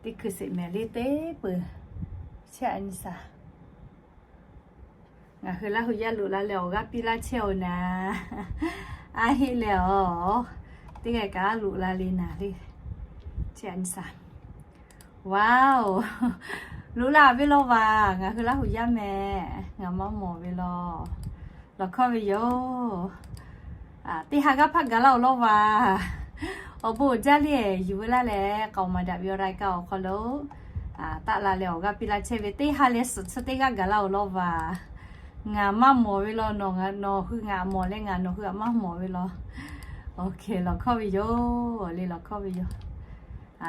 Teˇ hkui sheˍ mehˍ le teˇ peuˬ. Chehˇ a nyi shaˍ. Ngaˬ hui Laˇ hu yaˇ loꞈ la leh awˬ g'aˇ piˇ laˇ chehˇ-oˬ naˍ. A heˆ leh awˬ, teˇ g'aˇ kaꞈ loꞈ la le naˍ le. Chehˇ a nyi shaˍ. Wow, loꞈ la ve law vaˬ. Ngaˬ hui Laˇ hu yaˇ mehˍ, ngaˬ maˇ mawˬ ve law. Lawˬ hkawˇ ve yoˬ. Teˇ ha g'aˇ hpaˇ gaˬ laˇ-oˬ law vaˬ. Awˬ bon uiˍ jaˇ le, yuˬ veu laˇ leh k'aoˍ maˍ daꞈ ve awˬ raiˍ kaꞈ awˬ hk'aw lo taˆ la leh awˬ g'aˇ piˇ laˇ chehˇ ve teˇ ha leh suhˍ chi teˇ g'aˇ gaˬ laˇ-oˬ law vaˬ. Ngaˬ maˇ mawˬ ve law, nawˬ hui ngaˬ mawˬ leh ngaˬ nawˬ hui htaꞈ maˇ mawˬ ve law. Oˇ hk'e lawˬ hkawˇ ve yoˬ le, lawˬ hkawˇ ve yoˬ.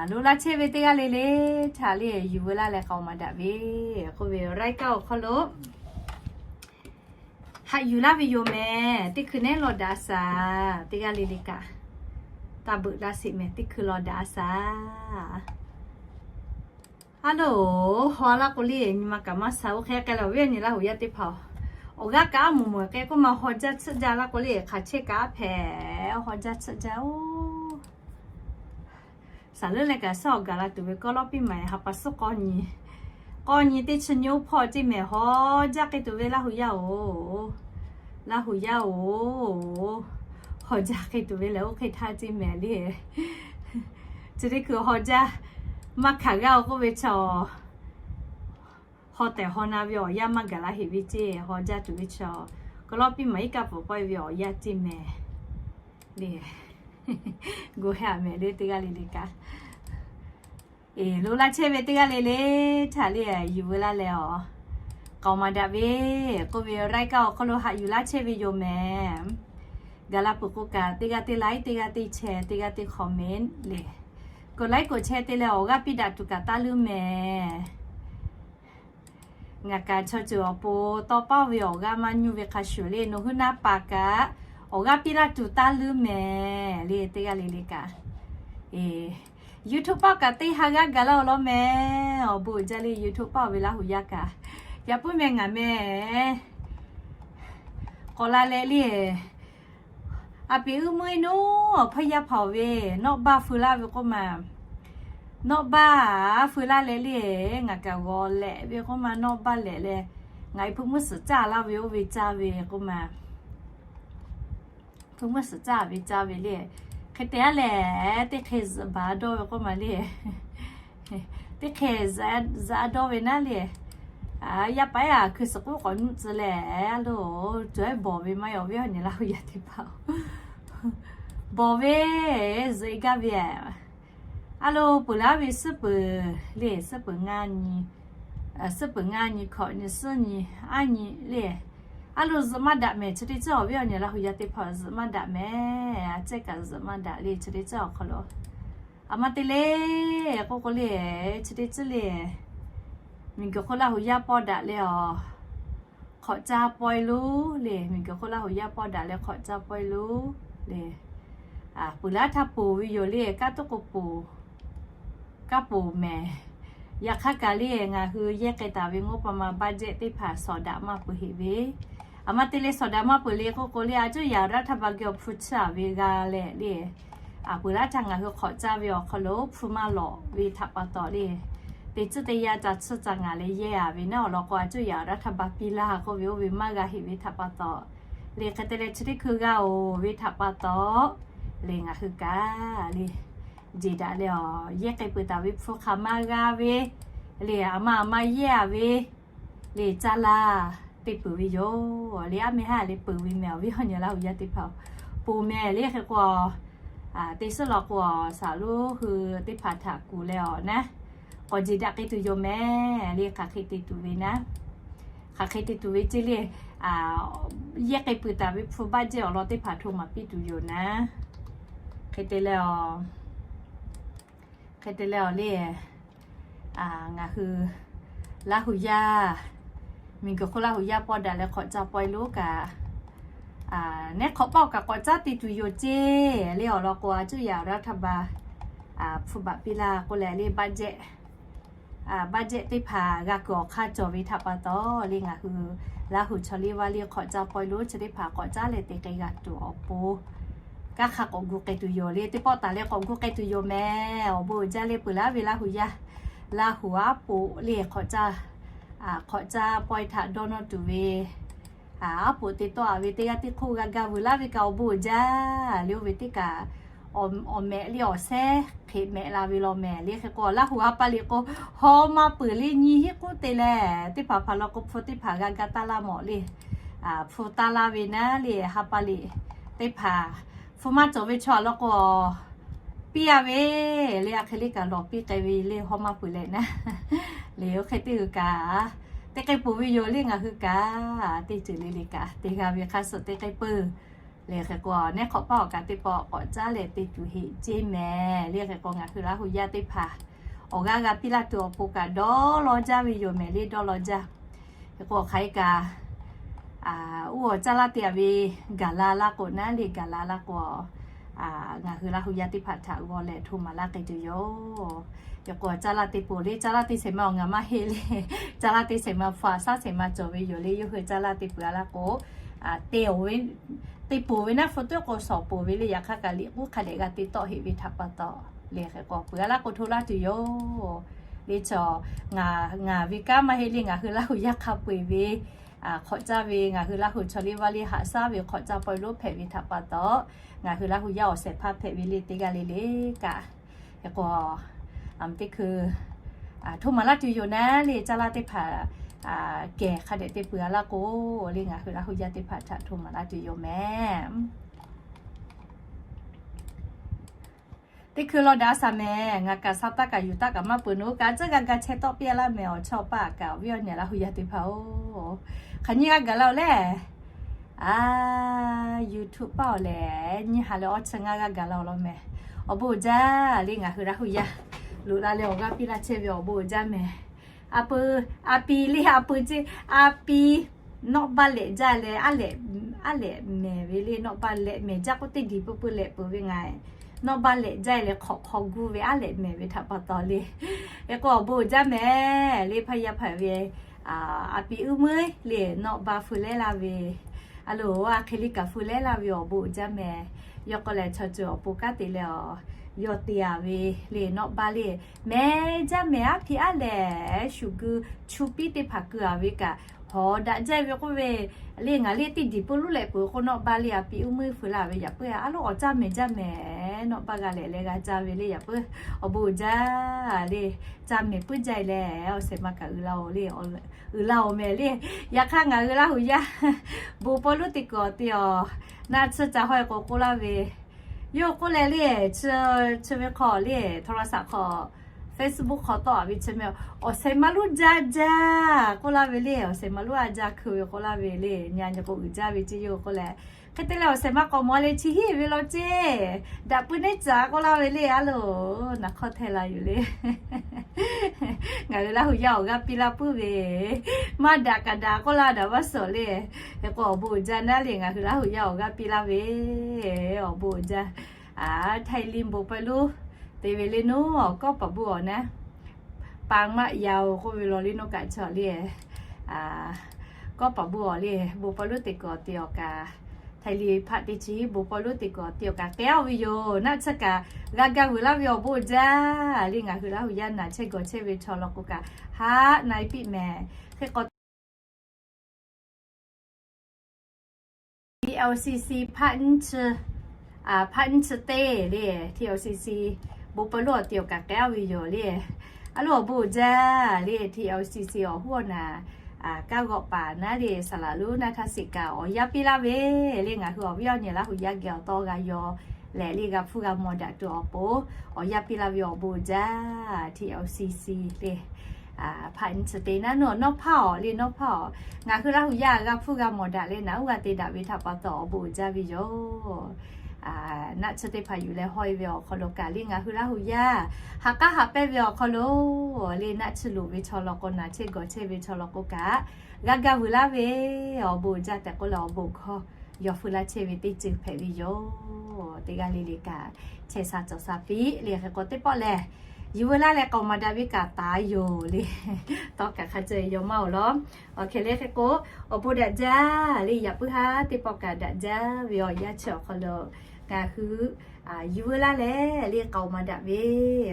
Loꞈ la chehˇ ve teˇ g'aˇ le le htaꞈ le yuˬ veu laˇ leh k'aoˍ maˍ daꞈ ve k'oˆ ve awˬ raiˍ kaꞈ awˬ hk'aw lo haꞈ yuˬ laˇ ve yoˬ mehˍ. Teˇ hkui nehˉ law daꞈ a shaˍ. Teˇ g'aˇ le le kaꞈ taˇ beuꞈ laˇ sheˍ mehˍ. Teˇ hkui law daꞈ a shaˍ. A loˍ, haw laˇ k'o le, nyi ma kaꞈ maˇ sha, oˇ hk'e k'ai leh awˬ viˉ awˬ nyi Laˇ hu yaˇ teˇ hpaˍ-oˬ, awˬ g'aˇ kaꞈ a moˍ moˍ k'ai k'oˆ ma haw jaˇ tsuhˆ jaˇ laˇ k'o le, hk'aˬ chehˇ kaꞈ a hpehꞈ, haw jaˇ tsuhˆ jaˇ-oˬ. Saˍ leuˉ leh kaꞈ shaˉ awˬ gaˬ la tuˬ ve kawˇ lawˇ piˇ maˍ ha pa suhˉ k'awˇ nyi, k'awˇ nyi teˇ chi nyi oˇ hpawˇ ceˇ mehˍ, haw jaˇ hk'e tuˬ ve Laˇ hu yaˇ-oˬ, Laˇ hu yaˇ-oˬ, haw jaˇ hk'e tuˬ ve lehˬ oˇ hk'e htaˇ ceˇ mehˍ le. Chi teˇ hkui haw jaˇ maˇ hkanˍ g'aˇ-oˬ k'oˆ ve chaw, haw tehˬ haw na ve awˬ yanˇ maˇ gaˬ la heꞈ ve ceˇ, haw jaˇ tuˬ ve chaw, kawˇ lawˇ piˇ maˍ iˉ kaˆ pfuhˍ pawehˇ ve awˬ yanˇ ceˇ mehˍ le. Gu heh a mehˍ le teˇ g'aˇ le le kaꞈ. Eˬ, loꞈ la chehˇ ve teˇ g'aˇ le le htaꞈ le yuˬ veu laˇ leh awˬ, k'aoˍ maˍ daꞈ ve k'oˆ ve awˬ raiˍ kaꞈ awˬ hk'aw lo haꞈ yuˬ laˇ chehˇ ve yoˬ mehˍ. Gaˬ la peuˬ k'o kaꞈ teˇ g'aˇ teˇ like, teˇ g'aˇ teˇ share, teˇ g'aˇ teˇ comment le, k'oˆ laˇ k'oˆ chehˇ te leh awˬ g'aˇ piˇ daꞈ tuˬ kaꞈ taˇ leuˉ mehˍ. Ngaˬ kaꞈ chaw ceuˬ awˬ pon tawˇ paˇ ve awˬ g'aˇ maˇ nyuˇ ve hk'a shuˍ le, nawˬ hui na paˍ kaꞈ awˬ g'aˇ piˇ laˇ tuˬ taˇ leuˉ mehˍ le teˇ g'aˇ le le kaꞈ. Eˬ, YouTube paˆ kaꞈ teˇ ha g'aˇ gaˬ laˇ-oˬ law mehˍ. Awˬ bon uiˍ jaˇ le YouTube paˆ ve Laˇ hu yaˇ kaꞈ. Yaꞈ puiˉ meh ngaˬ meh k'awꞈ la leh le, a peꞈ uˉ meuˇ nuˇ awˬ hpawˇ yaˇ hpaˍ-oˬ ve, nawˆ baˇ feu laˇ ve k'oˆ ma, nawˆ baˇ feu laˇ leh le, ngaˬ kaꞈ g'awˬ lehꞈ ve k'oˆ ma, nawˆ baˇ lehꞈ leh, ngaˬ e hpu mvuhˇ suhˍ caˇ laˇ ve oˇ ve caˇ ve k'oˆ ma, hpu mvuhˇ suhˍ caˇ ve caˇ ve le. Hk'e te a lehˬ, teˇ hk'e zuhꞈ baˬ dawˇ ve k'oˆ ma le. Teˇ hk'e zuhꞈ dawˇ ve naˉ le. Yaˇ paˍ yaˇ hkui suhˍ k'oˆ k'awꞈ nuˆ tcuh leh, a loˬ, cawˬ ehˉ bawˬ ve maˇ yaw ve awˬ nyi Laˇ hu yaˇ teˇ hpaˍ-oˬ, bawˬ ve zuhꞈ e gaˇ ve. A loˬ, peuˬ laˇ ve suhˉ peuˬ le, suhˉ peuˬ ngaˇ nyi, suhˉ peuˬ ngaˇ nyi, hkawꞈ nyi, suhˉ nyi, aˉ nyi le. A loˬ, zuhꞈ maˇ daꞈ mehˍ. Chi teˇ ceuˬ awˬ viˉ awˬ nyi Laˇ hu yaˇ teˇ hpaˍ zuhꞈ maˇ daꞈ mehˍ. A cehˇ kaꞈ zuhꞈ maˇ daꞈ le. Chi teˇ ceuˬ awˬ hk'aw lo a ma te le k'oˆ k'o le, chi teˇ ceuˬ le, miˬguiˬ hk'oˆ Laˇ hu yaˇ pawˇ daꞈ leh awˬ, hk'awꞈ caˇ pawehˇ loˬ le. Miˬguiˬ hk'oˆ Laˇ hu yaˇ pawˇ daꞈ leh hk'awꞈ caˇ pawehˇ loˬ le. Peuˬ laˇ htaˇ ponˬ ve yoˬ le, kaˉ tuˉ k'o ponˬ, kaˉ ponˬ mehˍ. Yaꞈ hk'aˇ kaꞈ le, ngaˬ hui yehˇ k'ai taˍ ve งบประมาณ budget teˇ hpaˍ sawˍ daꞈ maˇ peuˬ heꞈ ve, a ma te le sawˍ daꞈ maˇ peuˬ le k'oˆ k'o le, a cuˇ yaꞈ raˇ htaˇ ba geh awˬ hpu chiˇ a ve g'a leh le, a peuˬ laˇ htaˇ ngaˬ hui hk'awꞈ caˇ ve awˬ hk'aw lo hpu maˇ lawꞈ ve htaꞈ pa taw le, teˇ tcuhˉ teˇ yanˇ ca tsuhˇ ca ngaˬ leh yehˇ a ve naˉ awˬ lawn k'o, a cuˇ yaꞈ raˇ htaˇ ba piˇ laˇ k'oˆ ve oˇ ve maˇ g'a heꞈ ve htaꞈ pa taw le, hk'e te leh chi teˇ hkui g'a oˬ ve htaꞈ pa taw le, ngaˬ hui kaꞈ le, jeˬ daꞈ leh awˬ yehˇ k'ai peuˬ taˍ ve hpu hk'aˬ ma g'a ve le, a ma a ma yehˇ a ve le, caˇ laˇ te peuˬ ve yoˬ le. Aˉ meh haˉ le peuˬ ve mehˍ, awˬ viˉ awˬ nyi Laˇ hu yaˇ teˇ hpaˍ-oˬ, ponˬ mehˍ le. Hk'e k'o, teˇ suhˉ law k'o, saˍ lonˉ hui teˇ hpaˍ htaꞈ kuˬ leh awˬ naˉ, k'awꞈ jeˬ daꞈ k'ai tuˬ yoˬ mehˍ le. Hk'aˬ hk'e te tuˬ ve naˉ, hk'aˬ hk'e te tuˬ ve ceˇ le, yehˇ k'ai peuˬ taˍ ve hpu budget awˬ lawn teˇ hpaˍ hto maˍ piˇ tuˬ yoˬ naˉ. Hk'e te leh awˬ, hk'e te leh awˬ le, ngaˬ hui Laˇ hu yaˇ, miˬguiˬ hk'oˆ Laˇ hu yaˇ pawˇ daꞈ leh hk'awꞈ caˇ pawehˇ loˬ kaꞈ, nehˉ hk'awꞈ paˆ kaꞈ k'awꞈ caˉ te tuˬ yoˬ ceˇ le. Awˬ lawn k'o, a cuˇ yaꞈ raˇ htaˇ ba hpu baꞈ piˇ laˇ k'oˆ leh le, budget, budget teˇ hpaˍ g'a kuiˬ awˬ hk'aˇ cawˬ ve htaꞈ pa taw le, ngaˬ hui Laˇ hu chaw liˇ vaˇ liˇ hk'awꞈ caˇ pawehˇ loˬ, chi teˇ hpaˍ k'awꞈ caˉ leh te k'ai g'a tuˬ awˬ pon Kanˉ hk'a k'awꞈ gu k'ai tuˬ yoˬ le, teˇ pawˆ taˍ leh k'awꞈ gu k'ai tuˬ yoˬ mehˍ. Awˬ bon uiˍ jaˇ le peuˬ laˇ ve Laˇ hu yaˇ, Laˇ hu aˉ poꞈ le hk'awꞈ caˇ, hk'awꞈ caˇ pawehˇ htaꞈ dawˇ nawˇ tuˬ ve, aˉ poꞈ te tawˆ a ve teˇ g'aˇ teˇ hk'oˆ g'a ga vuiˬ laˇ ve kaꞈ awˬ bon uiˍ jaˇ le. Oˇ ve teˇ kaꞈ awˬ mehꞈ le awˬ sehˉ hk'e mehꞈ la ve law mehˍ le. Hk'e k'o Laˇ hu ha pa liꞈ k'o, haw maˇ peuˬ le nyi hiˉ k'oˆ te leh, teˇ hpaˍ hpaˍ law k'o hpu teˇ hpaˍ g'a ga taˇ laˇ mawˬ le. Hpu taˇ laˇ ve naˉ le ha pa liꞈ teˇ hpaˍ hpu maˇ cawˬ ve chaw a law k'o, piˇ a ve le. A hk'e le kaꞈ lawˬ piˇ k'ai ve le haw maˇ peuˬ leh naˉ le. Oˇ hk'e teˇ hui kaꞈ teˇ k'ai peuˬ ve yoˬ le ngaˬ hui kaꞈ. Teˇ ceuˬ le le kaꞈ te g'a ve hk'a suh teˇ k'ai peuˬ le. Hk'e k'o neˉ hk'awꞈ paˇ awˬ kaꞈ teˇ pawˆ k'awꞈ caˉ leh te tuˬ heꞈ ceˇ mehˍ le. Hk'e k'o ngaˬ hui Laˇ hu yaˇ teˇ hpaˍ awˬ g'aˇ g'a piˇ laˇ tuˬ awˬ pon kaꞈ dawˇ law jaˇ ve yoˬ mehˍ le, dawˇ law jaˇ. Hk'e k'o hk'aˬ hk'e kaꞈ, oˇ awˬ caˇ laˇ te a ve gaˬ la laˇ k'o naˉ le, gaˬ la laˇ k'o, ngaˬ hui Laˇ hu yaˇ teˇ hpaˍ htaꞈ g'aw leh hto maˍ laˇ k'ai tuˬ yoˬ. Hk'e k'o caˇ laˇ te poˬ le, caˇ laˇ te shehˍ ma awˬ ngaˬ maˇ heˆ le. Caˇ laˇ te shehˍ ma hpu a shaˉ shehˍ ma cawˬ ve yoˬ le. Yawˇ hui caˇ laˇ te peuˬ a laˇ k'o, te poˬ ve naˉ hpu teˇ k'o shawˍ poˬ ve le. Yaꞈ hk'aˇ kaꞈ liꞈ k'oˉ hk'a dehꞈ g'a te tawˆ heꞈ ve htaꞈ pa taw le. Hk'e k'o peuˬ a laˇ k'o hto laˇ tuˬ yoˬ le. Chaw, ngaˬ ve kanˉ maˇ heˆ le, ngaˬ hui Laˇ hu yaˇ hk'a peu-eˬ ve hk'awꞈ caˇ ve, ngaˬ hui Laˇ hu chaw liˇ vaˇ liˇ haꞈ shaˉ ve hk'awꞈ caˇ pawehˇ lonˉ hpehꞈ ve htaꞈ pa taw, ngaˬ hui Laˇ hu yaˇ awˬ shehˍ hpaˇ hpehꞈ ve le teˇ g'aˇ le le kaꞈ. Hk'e k'o, teˇ hkui hto maˍ laˇ tuˬ yoˬ naˉ le. Caˇ laˇ teˇ hpaˍ kehˬ hk'a dehꞈ te peuˬ a laˇ k'o le, ngaˬ hui Laˇ hu yaˇ teˇ hpaˍ htaꞈ hto maˍ laˇ tuˬ yoˬ mehˍ. Teˇ hkui law daꞈ shaˍ mehˍ. Ngaˬ kaꞈ sha taˇ kaꞈ yuˬ taˇ kaꞈ maˇ peuˬ naˉ kaꞈ tcuhˉ g'a ga chehˇ tawˆ piˇ laˇ mehˍ. Awˬ chawˇ paˆ kaꞈ awˬ viˉ awˬ nyi Laˇ hu yaˇ teˇ hpaˍ-oˬ, hk'aˬ nyiˇ g'aˇ gaˬ la-oˬ le. A, YouTube paˆ awˬ lehˬ nyiˇ ha leh awˇ chi ngaˇ g'aˇ gaˬ la-oˬ law mehˍ. Awˬ bon uiˍ jaˇ le ngaˬ hui Laˇ hu yaˇ loꞈ la leh awˬ g'aˇ piˇ laˇ chehˇ ve awˬ bon uiˍ jaˇ mehˍ. A pu, a pi le a pu ce, a pi nawˆ baˇ lehꞈ jaˇ leh, aˉ lehꞈ mehˍ ve le. Nawˆ baˇ lehꞈ mehˍ jaˇ k'oˆ teˇ diˬ peu peu lehꞈ peuˬ ve ngaˬ, nawˆ baˇ lehꞈ jaˇ leh hk'awꞈ hk'aw guˇ ve aˉ lehꞈ mehˍ ve htaꞈ pa taw le. Hk'e k'o awˬ bon uiˍ jaˇ mehˍ le. Hpaˇ yaˇ hpaˍ ve a pi uˉ meuˉ le nawˆ baˇ fu lehˉ laˇ ve, a loˍ a hk'e le kaꞈ fu lehˉ laˇ ve awˬ bon uiˍ jaˇ mehˍ. Yawˇ k'o lehˬ chaw ceuˬ awˬ pon kanˉ te leh a, yawˇ te a ve le nawˆ baˇ le mehˍ jaˇ mehˍ. Aˉ hpiˇ aˉ lehꞈ shuˍ gui chu piˉ teˇ hpaˍ keu a ve kaꞈ hawˍ daꞈ jaˇ ve k'oˆ ve le. Ngaˬ le teˇ diˬ peu luˉ lehꞈ peuˬ k'o nawˆ baˇ le a pi uˉ meuˉ fu la ve yaꞈ puiˉ a loˍ awˬ caˇ mehˍ jaˇ mehˍ. Nawˆ baˇ g'a lehꞈ leh g'a caˇ ve le yaꞈ puiˉ awˬ bon uiˍ jaˇ le. Caˇ mehˍ puiˉ jaˇ leh awˬ shehˍ ma kaꞈ uiˍ la-oˬ le, uiˍ la-oˬ mehˍ le. Yaꞈ hk'aˇ ngaˬ hui Laˇ hu yaˇ bon pawˇ lonˉ teˇ kawꞈ te a, naˆ tsuhˇ ca hawˇ k'o k'oˆ laˇ ve, yawˇ k'oˆ leh le, chi ve hk'aw le โทรศัพท์ hk'aw, Facebook hk'aw tawˆ a ve chi mehˍ, awˬ shehˍ ma lonˉ jaˇ jaˇ k'oˆ laˇ ve le. Awˬ shehˍ ma lonˉ a jaˇ hkui ve k'oˆ laˇ ve le. Nyi a nyi k'o uiˍ jaˇ ve ceˇ yawˇ k'oˆ leh, hk'e te leh awˬ shehˍ ma k'awꞈ mawˬ leh chi hiˉ ve law ceˇ, daꞈ pui neˉ caˍ k'oˆ laˇ ve le. A loˍ naˬ hk'awˇ htehˇ la yoˬ le. Ngaˬ hui Laˇ hu yaˇ awˬ g'aˇ piˇ laˇ puiˉ ve, maˇ daꞈ kaꞈ daꞈ k'oˆ laˇ daꞈ maˇ suhˍ le. Hk'e k'o awˬ bon uiˍ jaˇ naˉ le ngaˬ hui Laˇ hu yaˇ awˬ g'aˇ piˇ laˇ ve, awˬ bon uiˍ jaˇ. Htaiˇ liˇ bon pawehˇ lonˉ te ve le naˉ, awˬ kawˉ paˍ bon awˬ naˉ, ปางมะยาว k'oˆ ve law le naˉ kaꞈ chaw le, kawˉ paˍ bon awˬ le bon pawehˇ lonˉ teˇ kawꞈ te awˬ kaꞈ, Htaiˇ liˇ hpaˆ teˇ chi bon pawehˇ lonˉ teˇ kawꞈ te awˬ kaꞈ k'ai a ve yoˬ. Naˆ tsuhˇ kaꞈ g'a ga vuiˬ laˇ ve awˬ bon uiˍ jaˇ le ngaˬ hui Laˇ hu yaˇ naˬ chehˇ gawˬ chehˇ ve chaw law k'o kaꞈ haˆ na e piˇ mehˍ. Hk'e k'o TLCC hpaˆ nyiˇ chi, hpaˆ nyiˇ chi teˇ le, TLCC bon pawehˇ lonˉ awˬ te awˬ kaꞈ k'ai a ve yoˬ le. A loˍ awˬ bon uiˍ jaˇ le, TLCC awˬ hoˉ awˬ naˬ kanˉ g'awˆ paˍ naˉ le saˍ laˍ lonˉ naˆ htaˇ shiˍ kaꞈ awˬ yanˇ piˇ laˇ ve le ngaˬ hui awˬ viˉ awˬ nyi Laˇ hu yaˇ geh awˬ tawˇ g'a yaw leh le g'a hpfuhˇ g'a mawˬ daꞈ tuˬ awˬ pon awˬ yanˇ piˇ laˇ ve awˬ bon uiˍ jaˇ. TLCC le hpaˆ nyiˇ chi teˇ naˉ nawˬ nawˉ hpaˇ awˬ le nawˉ hpaˇ awˬ, ngaˬ hui Laˇ hu yaˇ g'a hpfuhˇ g'a mawˬ daꞈ leh naˬ uˉ g'a te daꞈ ve htaꞈ pa taw awˬ bon uiˍ jaˇ ve yoˬ. Naˆ tsuhˇ teˇ hpaˍ yuˬ leh hawˇ e ve awˬ hk'aw lo kaꞈ le ngaˬ hui Laˇ hu yaˇ ha k'aˉ ha pehˇ ve awˬ hk'aw lo le naˆ tsuhˇ loˍ ve chaw law k'o naˬ chehˇ gawˬ chehˇ ve chaw law k'o kaꞈ g'a ga vuiˬ laˇ ve awˬ bon uiˍ jaˇ tehꞈ k'oˆ leh awˬ bon hkawˇ yaw hpfuhˇ laˇ chehˇ ve teˇ ceuˬ hpehꞈ ve yoˬ. Teˇ g'aˇ le le kaꞈ chehˇ sha cawˬ sha piˇ le hk'e k'o teˇ pawˆ lehˬ yuˬ veu laˇ leh k'aoˍ maˍ daꞈ ve kaꞈ taˍ yoˬ le. Tawˇ kaꞈ hk'a ceh yaw maˇ oˬ lawˉ. Awˬ hk'e le hk'e k'o awˬ bon daꞈ jaˇ le yaꞈ puiˉ haˉ teˇ pawˆ kaꞈ daꞈ jaˇ ve awˬ yanˇ chi awˬ hk'aw lo Ngaˬ hui yuˬ veu laˇ leh le k'aoˍ maˍ daꞈ ve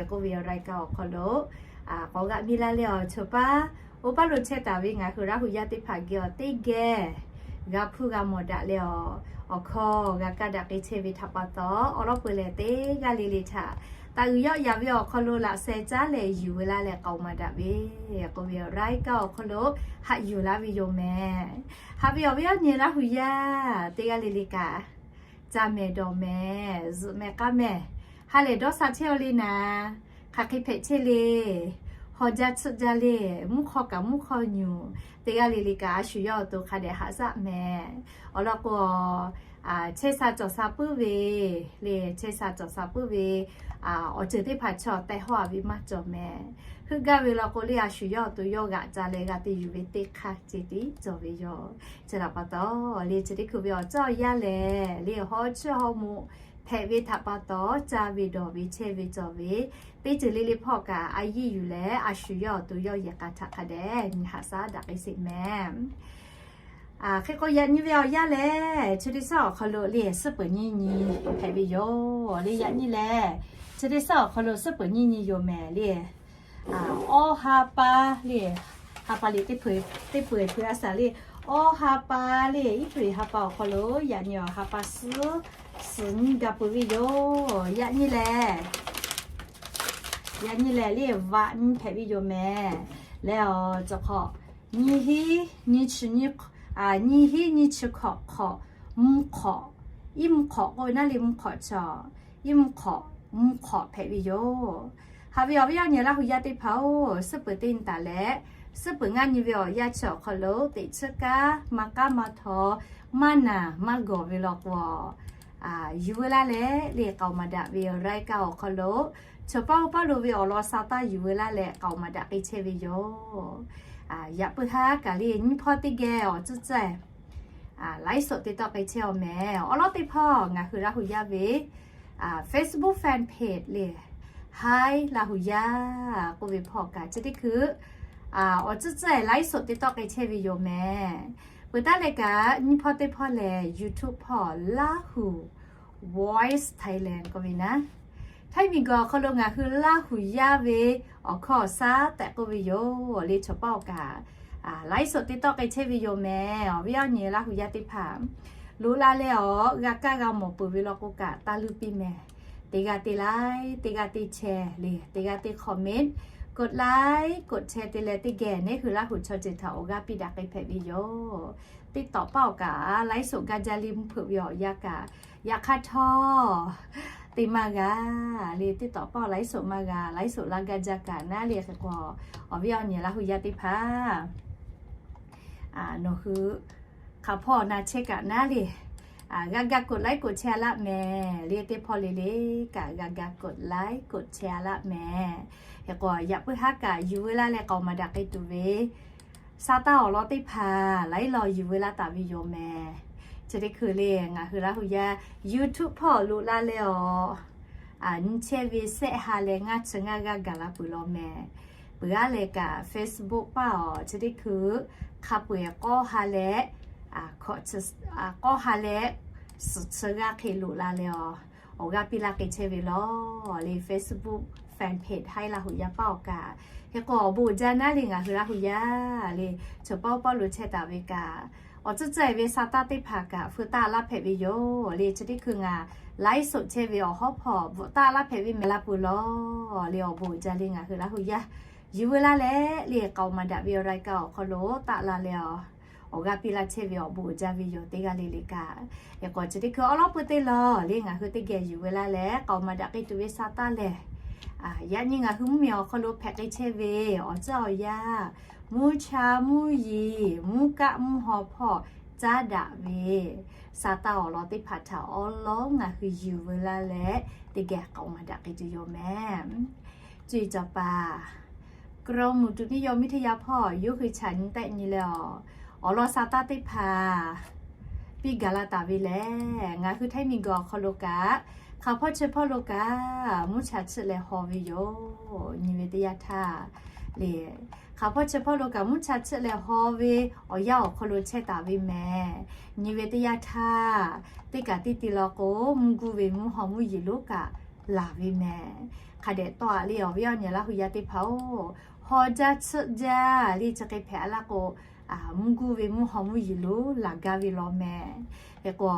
k'oˆ ve awˬ รายการ awˬ hk'aw lo k'awꞈ g'aꞈ mi la leh awˬ chawˬ paˇ oˇ paˇ lo chehˇ taˍ ve ngaˬ hui Laˇ hu yaˇ teˇ hpaˍ geh awˬ teˇ geh g'a hpuˇ g'a mawˬ daꞈ leh awˬ, awˬ hkawˇ g'a kaˇ daꞈ k'ai chehˇ ve htaꞈ pa taw, awˬ lawn peuˬ lehˬ teˇ g'aˇ le le htaꞈ taˍ uiˍ yawˆ yaˍ ve awˬ hk'aw lo laꞈ sheh caˉ leh yuˬ veu laˇ leh k'aoˍ maˍ daꞈ ve k'oˆ ve awˬ รายการ awˬ hk'aw lo haꞈ yuˬ laˇ ve yoˬ mehˍ. Haꞈ ve awˬ viˉ awˬ nyi Laˇ hu yaˇ teˇ g'aˇ le le kaꞈ, ca mehˍ dawˬ mehˍ, zuhꞈ mehˍ k'aˇ mehˍ, ha lehˬ dawˇ sha chehˇ aw le naˍ, hk'aˬ hk'e hpehꞈ chehˇ le, haw jaˇ tsuhˆ jaˇ le, mvuhˇ hk'aw kaꞈ mvuhˇ hk'aw nyuˬ, teˇ g'aˇ le le kaꞈ a shu yawˇ awˬ to hk'a dehꞈ haꞈ shaˆ mehˍ. Awˬ lawn k'o, chehˇ sha cawˬ sha puiˉ ve le, chehˇ sha cawˬ sha puiˉ ve awˬ ceuˬ teˇ hpaˍ chaw tehꞈ hawˉ a ve maˇ cawˬ mehˍ. Heuˆ gaˇ ve law k'o le, a shu yawˇ awˬ to yawˇ g'aꞈ ca leh g'a te yuˬ ve teˇ hk'aˇ ceh tiˉ cawˬ ve yoˬ. Chi htaꞈ pa taw le, chi teˇ hkui ve awˬ caˇ awˬ yanˇ lehˬ le, haw chiˇ haw moꞈ hpehꞈ ve htaꞈ pa taw, ca ve dawˬ ve chehˇ ve cawˬ ve teˇ ceuˬ le le hpawˇ kaꞈ a yiˇ yuˬ leh, a shu yawˇ awˬ to yawˇ yehˬ k'a htaꞈ hk'a dehꞈ nyi haꞈ shaˉ daꞈ k'ai sheˍ mehˍ. Hk'e k'o yaꞈ nyi ve awˬ yanˇ lehˬ, chi teˇ shaˉ awˬ hk'aw lo le suhˉ peuˍ nyiˇ nyi hpehꞈ ve yoˬ le. Yaꞈ nyi lehˬ, chi teˇ shaˉ awˬ hk'aw lo suhˉ peuˍ nyiˇ nyi yoˬ mehˍ le. Awˇ ha pa le, ha pa le teˇ peuˍ, teˇ peuˍ hkui a shaˍ le. Awˇ ha pa le, iˉ peuˍ ha pa awˬ hk'aw lo yaꞈ nyi awˬ ha pa suhˉ suhˍ nyiˇ ga peuˬ ve yoˬ. Yaꞈ nyi lehˬ, yaꞈ nyi lehˬ le vaꞈ nyi hpehꞈ ve yoˬ mehˍ. Leh awˬ cawˬ hk'awꞈ nyiˇ hiˉ nyiˇ chi nyiˇ, nyiˇ hiˉ nyiˇ chi hkawꞈ hk'awꞈ, mvuhˇ hk'awꞈ, iˉ mvuhˇ hk'awꞈ k'oˆ ve naˉ le mvuhˇ hk'awꞈ chaw, iˉ mvuhˇ hk'awꞈ, mvuhˇ hk'awꞈ hpehꞈ ve yoˬ. Haꞈ ve awˬ viˉ awˬ nyi Laˇ hu yaˇ teˇ hpaˍ-oˬ, suhˉ peuˍ teˇ nyi taˍ leh, suhˉ peuˍ ngaˇ nyi ve awˬ yanˇ chi awˬ hk'aw lo teꞈ chiˇ kaˉ maˇ k'aˉ maˇ htaw, maˇ naˬ maˇ gawˬ ve law k'o, yuˬ veu laˇ leh le k'aoˍ maˍ daꞈ ve รายการ awˬ hk'aw lo, chaw paˇ oˇ paˇ lo ve awˬ lawn sha taˇ yuˬ veu laˇ leh k'aoˍ maˍ daꞈ k'ai chehˇ ve yoˬ. Yaꞈ puiˉ haˉ kaꞈ le nyiˇ hpawˇ teˇ geh awˬ tcuhˉ tcuhˉ laiˉ soꞈ te tawˆ k'ai chehˇ aw mehˍ. Awˬ lawn teˇ hpawˇ ngaˬ hui Laˇ hu yaˇ ve Facebook fan page le, Hi Laˇ hu yaˇ k'oˆ ve hpawˇ kaꞈ chi teˇ hkui awˬ tcuhˉ tcuhˉ laiˉ soꞈ te tawˆ k'ai chehˇ ve yoˬ mehˍ. Peuˬ taˉ leh kaꞈ nyiˇ hpawˇ teˇ hpawˇ lehˬ YouTube hpawˇ Laˇ hu Voice Thailand k'oˆ ve naˉ, Htaiˇ miˬguiˬ awˬ hk'aw lo ngaˬ hui Laˇ hu yaˇ ve awˬ hkawˇ awˬ shaˉ tehꞈ k'oˆ ve yoˬ le. Chaw paˇ awˬ kaꞈ laiˉ soꞈ te tawˆ k'ai chehˇ ve yoˬ mehˍ. Awˬ viˉ awˬ nyi Laˇ hu yaˇ teˇ hpaˍ loꞈ la leh awˬ g'a kaˇ g'a mawˬ peuˬ ve law k'o kaꞈ taˇ luˇ piˇ mehˍ. Teˇ g'aˇ te laiˉ, teˇ g'aˇ te share le, teˇ g'aˇ te comment, กดไลค์ กดแชร์ te leh teˇ geh neˉ hui Laˇ hu chaw ceuˬ htaꞈ awˬ g'aˇ piˇ daꞈ k'ai hpehꞈ ve yoˬ. TikTok paˇ awˬ kaꞈ laiˉ soꞈ gaˇ jaˇ le mvuhˇ hpeuꞈ ve awˬ yanˇ kaꞈ yaꞈ hk'aˇ htawˇ te maˇ g'a le. TikTok paˇ awˬ laiˉ soꞈ maˇ g'a, laiˉ soꞈ laˇ gaˇ jaˇ kaꞈ naˉ le. Hk'e k'o awˬ viˉ awˬ nyi Laˇ hu yaˇ teˇ hpaˍ nawˬ hui hk'aˬ hpawˇ na chehˇ kaꞈ naˉ le, g'a ga กดไลค์ กดแชร์ a laˆ mehˍ le. Teˇ hpawˇ le le kaꞈ g'a ga กดไลค์ กดแชร์ a laˆ mehˍ. Hk'e k'o yaꞈ puiˉ haˉ kaꞈ yuˬ veu laˇ leh k'aoˍ maˍ daꞈ k'ai tuˬ ve sa taˇ awˬ lawn teˇ hpaˍ laiˉ law yuˬ veu laˇ taˍ ve yoˬ mehˍ. Chi teˇ hkui le ngaˬ hui Laˇ hu yaˇ YouTube hpawˇ loꞈ la leh awˬ nyi chehˇ ve sehˆ ha leh ngaˇ chi ngaˇ g'aˇ gaˬ la peuˬ law mehˍ. Peuˬ aˉ leh kaꞈ Facebook paˇ awˬ chi teˇ hkui hk'a peu-eˬ k'awˇ ha leh, k'awˇ ha leh suhˍ chi g'aˇ hk'e loꞈ la leh awˬ, awˬ g'aˇ piˇ laˇ k'ai chehˇ ve law le. Facebook fan page Hi Laˇ hu yaˇ paˇ awˬ kaꞈ, hk'e k'o awˬ bon uiˍ jaˇ naˉ le ngaˬ hui Laˇ hu yaˇ le, chaw paˇ oˇ paˇ lo chehˇ taˍ ve kaꞈ awˬ tcuhˉ tcuhˉ ve sa taˇ teˇ hpaˍ kaꞈ feu taˆ laˇ hpehꞈ ve yoˬ le. Chi teˇ hkui ngaˬ laiˉ soꞈ chehˇ ve awˬ hawˉ hpawˇ bvuhꞈ taˆ laˇ hpehꞈ ve mehˍ la peuˬ law le. Awˬ bon uiˍ jaˇ le ngaˬ hui Laˇ hu yaˇ yuˬ veu laˇ leh le k'aoˍ maˍ daꞈ ve awˬ รายการ awˬ hk'aw lo taˆ la leh awˬ, awˬ g'aˇ piˇ laˇ chehˇ ve awˬ bon uiˍ jaˇ ve yoˬ teˇ g'aˇ le le kaꞈ. Hk'e k'o chi teˇ hkui awˬ lawn peuˬ teˇ law le ngaˬ hui teˇ geh yuˬ veu laˇ leh k'aoˍ maˍ daꞈ k'ai tuˬ ve sa taˇ lehˬ, yaꞈ nyi ngaˬ hui mvuhˇmiˬ awˬ hk'aw lo hpehꞈ k'ai chehˇ ve awˬ tcuhˉ awˬ yanˇ, mvuhˇ cha mvuhˇ yeˬ mvuhˇ kaˆ mvuhˇ haw hpawˇ caˉ daꞈ ve sa taˇ awˬ lawn teˇ hpaˍ htaꞈ awˬ lawn ngaˬ hui yuˬ veu laˇ leh teˇ geh k'aoˍ maˍ daꞈ k'ai tuˬ yoˬ mehˍ. Cuˇ yiˍ cawˬ paˍ กรมอุตุนิยมวิทยา hpawˇ yawˇ hui chaꞈ nyi tehˆ nyi leh awˬ, awˬ lawn sa taˇ teˇ hpaˍ piˇ gaˬ la taˍ ve lehˬ, ngaˬ hui Htaiˇ miˬguiˬ awˬ hk'aw lo kaꞈ hk'aˬ hpawˇ chi hpawˇ lo kaꞈ mvuhˇ cha chiˆ leh haw ve yoˬ. Nyi ve teˇ yanˇ htaˇ le, Hk'aˬ hpawˇ chi hpawˇ lo kaꞈ mvuhˇ cha chiˆ leh haw ve awˬ yanˇ awˬ hk'aw lo chehˇ taˍ ve mehˍ. Nyi ve teˇ yanˇ htaˇ, teˇ kaꞈ teˇ ti law k'o, mvuhˇ guˇ ve mvuhˇ haw mvuhˇ yeˬ lonˉ kaꞈ laˬ ve mehˍ. Hk'a dehꞈ tawˆ-a le, awˬ viˉ awˬ nyi Laˇ hu yaˇ teˇ hpaˍ-oˬ, haw jaˇ chiˆ jaˇ le chi hk'e hpehꞈ-a laˇ k'o, mvuhˇ guˇ ve mvuhˇ haw mvuhˇ yeˬ lonˉ laˬ gaˇ ve law mehˍ. Hk'e k'o,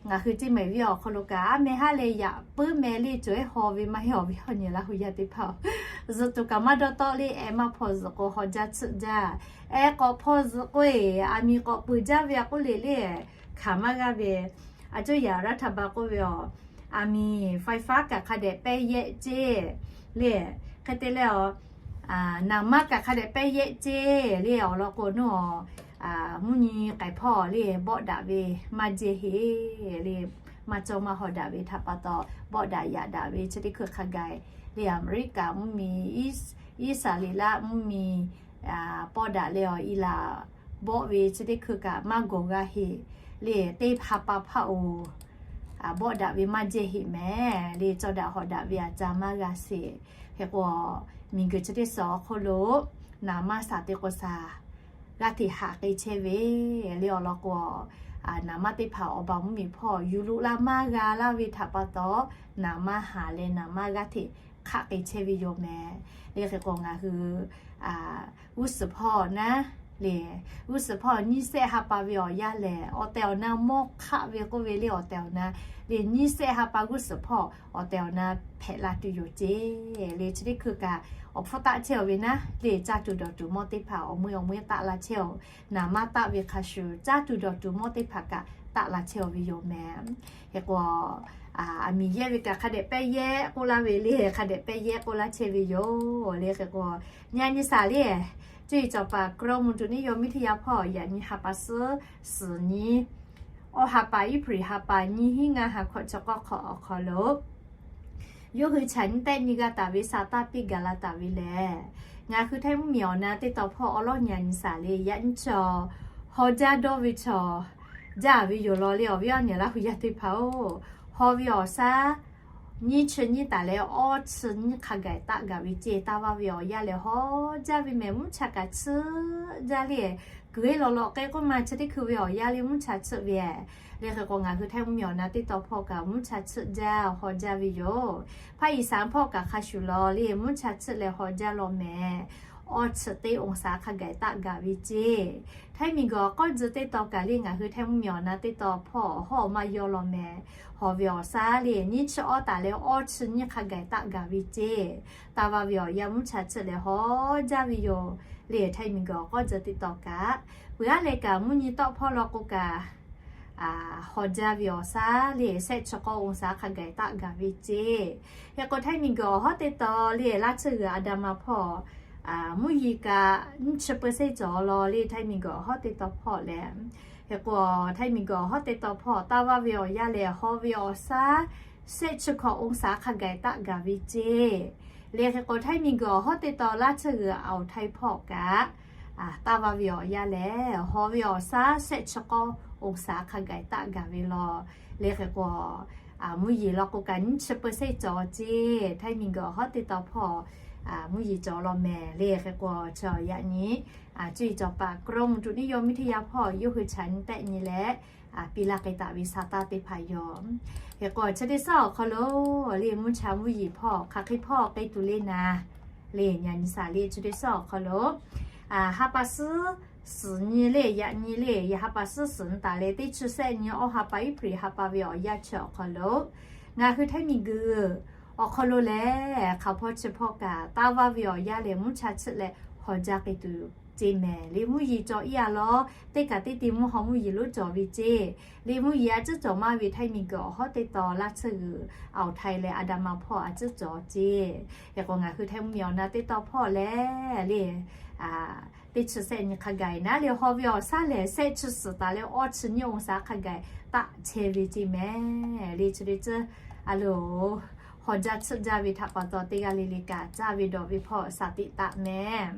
ngaˬ hui teˇ mehˍ viˉ awˬ hk'aw lo kaꞈ, a meh haˉ leh yaꞈ puiˉ meh le cawˬ-e haw ve maˇ heˆ, awˬ viˉ awˬ nyi Laˇ hu yaˇ teˇ hpaˍ-oˬ. Zuhꞈ tuˬ kaꞈ maˇ dawˇ tawˆ le, eh maˇ hpaw zuhꞈ k'o haw jaˇ chiˆ jaˇ. Eh k'awꞈ hpaw zuhꞈ k'o-e, aˬ miˍ k'awꞈ peuˬ jaˇ ve a k'oˆ le le, hkanˍ maˇ g'aˇ ve. A cuˇ yaꞈ raˇ htaꞈ ba k'oˆ ve aˬ, aˬ miˍ faiˍfaˉ kaꞈ hk'a dehꞈ pehˇ yehˆ ceˇ le. Hk'e te leh, naˍ maˇ kaꞈ hk'a dehꞈ pehˇ yehˆ ceˇ le. Awˬ lawn k'o, nawˬ mvuhˇ nyi k'ai hpawˇ le bawˆ daꞈ ve maˇ jehˇ heˆ le. Maˇ cawˇ maˇ haw daꞈ ve htaꞈ pa taw, bawˆ daꞈ yaꞈ daꞈ ve chi teˇ hkui hk'a gaˬ le. Aˍmeˍriˆkaˍ mvuhˇ miˬ, Iˉsaˍreˍlaˆ mvuhˇ miˬ pawˇ daꞈ leh awˬ i laˬ bawˆ ve chi teˇ hkui kaꞈ maˇ gawˬ g'a heˆ le. Teˇ hpaˍ pa hpaˇ-oˬ, bawˆ daꞈ ve maˇ jehˇ heˆ mehˍ le. Cawˇ daꞈ haw daꞈ ve aꞈ ca maˇ g'a sheˍ. Hk'e k'o, miˬguiˬ chi teˇ suhˍ awˬ hk'oˆ lo naˍ maˇ shaˍ te k'o shaˍ g'aˇ hteꞈ haꞈ k'ai chehˇ ve le. Awˬ lawn k'o, naˍ maˇ teˇ hpaˍ awˬ baˬ mvuhˇ miˬ hpawˇ yuˬ loꞈ la maˇ g'a laˇ ve htaꞈ pa taw, naˍ maˇ haˍ leh naˍ maˇ g'aˇ hteꞈ hk'aˆ k'ai chehˇ ve yoˬ mehˍ le. Hk'e k'o, ngaˬ hui g'uˇ suhˍ hpawˇ naˉ le, g'uˇ suhˍ hpawˇ nyiˇ sehˆ ha pa ve awˬ yanˇ lehˬ, awˬ tehˬ awˬ na mawˇ hk'aˆ ve k'oˆ ve le. Awˬ tehˬ awˬ na le, nyiˇ sehˆ ha pa g'uˇ suhˍ hpawˇ awˬ tehˬ awˬ na hpehꞈ la tuˬ yoˬ ceˇ le. Chi teˇ hkui kaꞈ awˬ hpfuhˇ taˆ chehˇ-oˬ ve naˉ le, caˇ tuˬ dawˬ tuˬ mawˇ teˇ hpaˍ awˬ meuˇ awˬ meuˇ taˆ la chehˇ-oˬ. Naˍ maˇ taˆ ve hk'a shuˍ, caˇ tuˬ dawˬ tuˬ mawˇ teˇ hpaˍ kaꞈ taˆ la chehˇ-oˬ ve yoˬ mehˍ. Hk'e k'o, aˬ miˍ yehˇ ve kaꞈ hk'a dehꞈ pehˇ yehˆ k'oˆ laˇ ve le, hk'a dehꞈ pehˇ yehˆ k'oˆ laˇ chehˇ ve yoˬ le. Hk'e k'o, nyi a nyi shaˍ le, cuˇ yiˍ cawˬ paˍ กรมอุตุนิยมวิทยา hpawˇ yaꞈ nyi ha pa suhˉ suhˍ nyi, awˬ ha pa Iˉhpriˍ ha pa nyiˇ hinˉ ngaˇ ha hkawꞈ chi k'awˇ hk'awꞈ awˬ hk'aw lo yawˇ hui chaꞈ nyi tehˆ nyi g'a taˍ ve sha taˇ piˇ gaˬ la taˍ ve lehˬ, ngaˬ hui Htaiˇ mvuhˇmiˬ awˬ na teˇ tawn hpawˇ awˬ lawˉ nyi a nyi shaˍ le. Yaꞈ nyi chaw haw jaˇ dawˇ ve chaw jaˇ ve yoˬ law le. Awˬ viˉ awˬ nyi Laˇ hu yaˇ teˇ hpaˍ-oˬ, haw ve awˬ shaˉ nyiˇ chi nyiˇ taˍ leh awˇ chi nyiˇ hk'a gaˬ taˆ gaˬ ve ceˇ. Taˇ vaˇ ve awˬ yanˇ lehˬ haw jaˇ ve mehˍ. Mvuhˇ cha kaꞈ chiˆ jaˇ le. Kuiˬ-e lawꞈ lawꞈ k'e k'oˆ ma chi teˇ hkui ve awˬ yanˇ le mvuhˇ cha chiˆ ve le. Hk'e k'o, ngaˬ hui Htaiˇ mvuhˇmiˬ awˬ na teˇ tawn hpawˇ kaꞈ mvuhˇ cha chiˆ jaˇ haw jaˇ ve yoˬ. Hpaˇ Iˍsaˍ hpawˇ kaꞈ hk'a shuˍ law le, mvuhˇ cha chiˆ leh haw jaˇ law mehˍ. Awˇ chi teˇ องศา hk'a gaˬ taˆ gaˬ ve ceˇ. Htaiˇ miˬguiˬ awˬ k'awˇ tzuh teˇ tawn kaꞈ le, ngaˬ hui Htaiˇ mvuhˇmiˬ awˬ na teˇ tawn hpawˇ awˬ hawˉ maˇ yawˇ law mehˍ. Haw ve awˬ shaˉ le nyiˇ chi awˇ taˍ leh awˇ chi nyiˇ hk'a gaˬ taˆ gaˬ ve ceˇ. Taˇ vaˇ ve awˬ yanˇ mvuhˇ cha chiˆ leh haw jaˇ ve yoˬ le. Htaiˇ miˬguiˬ awˬ k'awˇ tzuh teˇ tawn kaꞈ, peuˬ aˉ leh kaꞈ mvuhˇ nyi tawˆ hpawˇ law k'o kaꞈ, haw jaˇ ve awˬ shaˉ le shehˆ chi k'awˇ องศา hk'a gaˬ taˆ gaˬ ve ceˇ. Hk'e k'o, Htaiˇ miˬguiˬ awˬ hawˉ teˇ tawn le laˇ tsuhˇ g'uiˬ a da ma hpawˇ mvuhˇ yeˬ kaꞈ nyiˇ chi เปอร์เซ็นต์ cawˬ law le. Htaiˇ miˬguiˬ awˬ hawˉ teˇ tawn hpawˇ lehˬ, hk'e k'o, Htaiˇ miˬguiˬ awˬ hawˉ teˇ tawn hpawˇ taˇ vaˇ ve awˬ yanˇ lehˬ haw ve awˬ shaˉ shehˆ chi hkawꞈ องศา hk'a gaˬ taˆ gaˬ ve ceˇ. Le hk'e k'o, Htaiˇ miˬguiˬ awˬ hawˉ teˇ tawn laˇ tsuhˇ g'uiˬ awˬ Htaiˇ hpawˇ kaꞈ taˇ vaˇ ve awˬ yanˇ lehˬ haw ve awˬ shaˉ shehˆ chi k'awˇ องศา hk'a gaˬ taˆ gaˬ ve law. Le hk'e k'o, mvuhˇ yeˬ law k'o kaꞈ nyiˇ chi เปอร์เซ็นต์ cawˬ ceˇ. Htaiˇ miˬguiˬ awˬ hawˉ teˇ tawn hpawˇ mvuhˇ yeˬ cawˬ law mehˍ. Le hk'e k'o, chi yaꞈ nyi cuˇ yiˍ cawˬ paˍ กรมอุตุนิยมวิทยา hpawˇ yawˇ hui chaꞈ nyi tehˆ nyi leh piˇ laˇ k'ai taˍ ve sha taˇ teˇ hpaˍ yoˬ. Hk'e k'o, chi teˇ suhˉ awˬ hk'aw lo le mvuhˇ cha mvuhˇ yeˬ hpawˇ hk'aˬ hk'e hpawˇ k'ai tuˬ le naˍ le, nyi a nyi shaˍ le. Chi teˇ suhˉ awˬ hk'aw lo ha pa suhˉ suhˍ nyi le, yaꞈ nyi le, yaꞈ ha pa suhˉ suhˍ nyi taˍ leh teˇ chi shehˆ nyi awˇ ha pa Iˉhpriˍ ha pa ve awˬ yanˇ chi awˬ hk'aw lo ngaˬ hui Htaiˇ miˬguiˬ awˬ hk'aw lo lehˬ hk'aˬ hpawˇ chi hpawˇ kaꞈ taˇ vaˇ ve awˬ yanˇ lehˬ mvuhˇ cha chiˆ leh haw jaˇ k'ai tuˬ ceˇ mehˍ. Le mvuhˇ yeˬ cawˬ iˉ a law, teˇ kaꞈ teˇ ti mvuhˇ haw mvuhˇ yeˬ lonˉ cawˬ ve ceˇ. Le mvuhˇ yeˬ a ciˉ cawˬ maˇ ve Htaiˇ miˬguiˬ awˬ hawˉ teˇ tawn laˇ tsuhˇ g'uiˬ awˬ Htaiˇ leh a da ma hpawˇ a ciˉ cawˬ ceˇ. Hk'e k'o, ngaˬ hui Htaiˇ mvuhˇmiˬ awˬ na teˇ tawn hpawˇ lehˬ le teˇ chi shehˆ nyi hk'a gaˬ naˉ le haw ve awˬ shaˉ lehˬ shehˆ chi suhˍ taˍ leh awˇ chi nyiˇ องศา hk'a gaˬ taˆ chehˇ ve ceˇ mehˍ. Le chi le tcuhˇ a loˬ haw jaˇ chiˆ jaˇ ve htaꞈ pa taw teˇ g'aˇ le le kaꞈ caˇ ve dawˬ ve hpawˇ shaˍ tiꞈ taˍ mehˍ.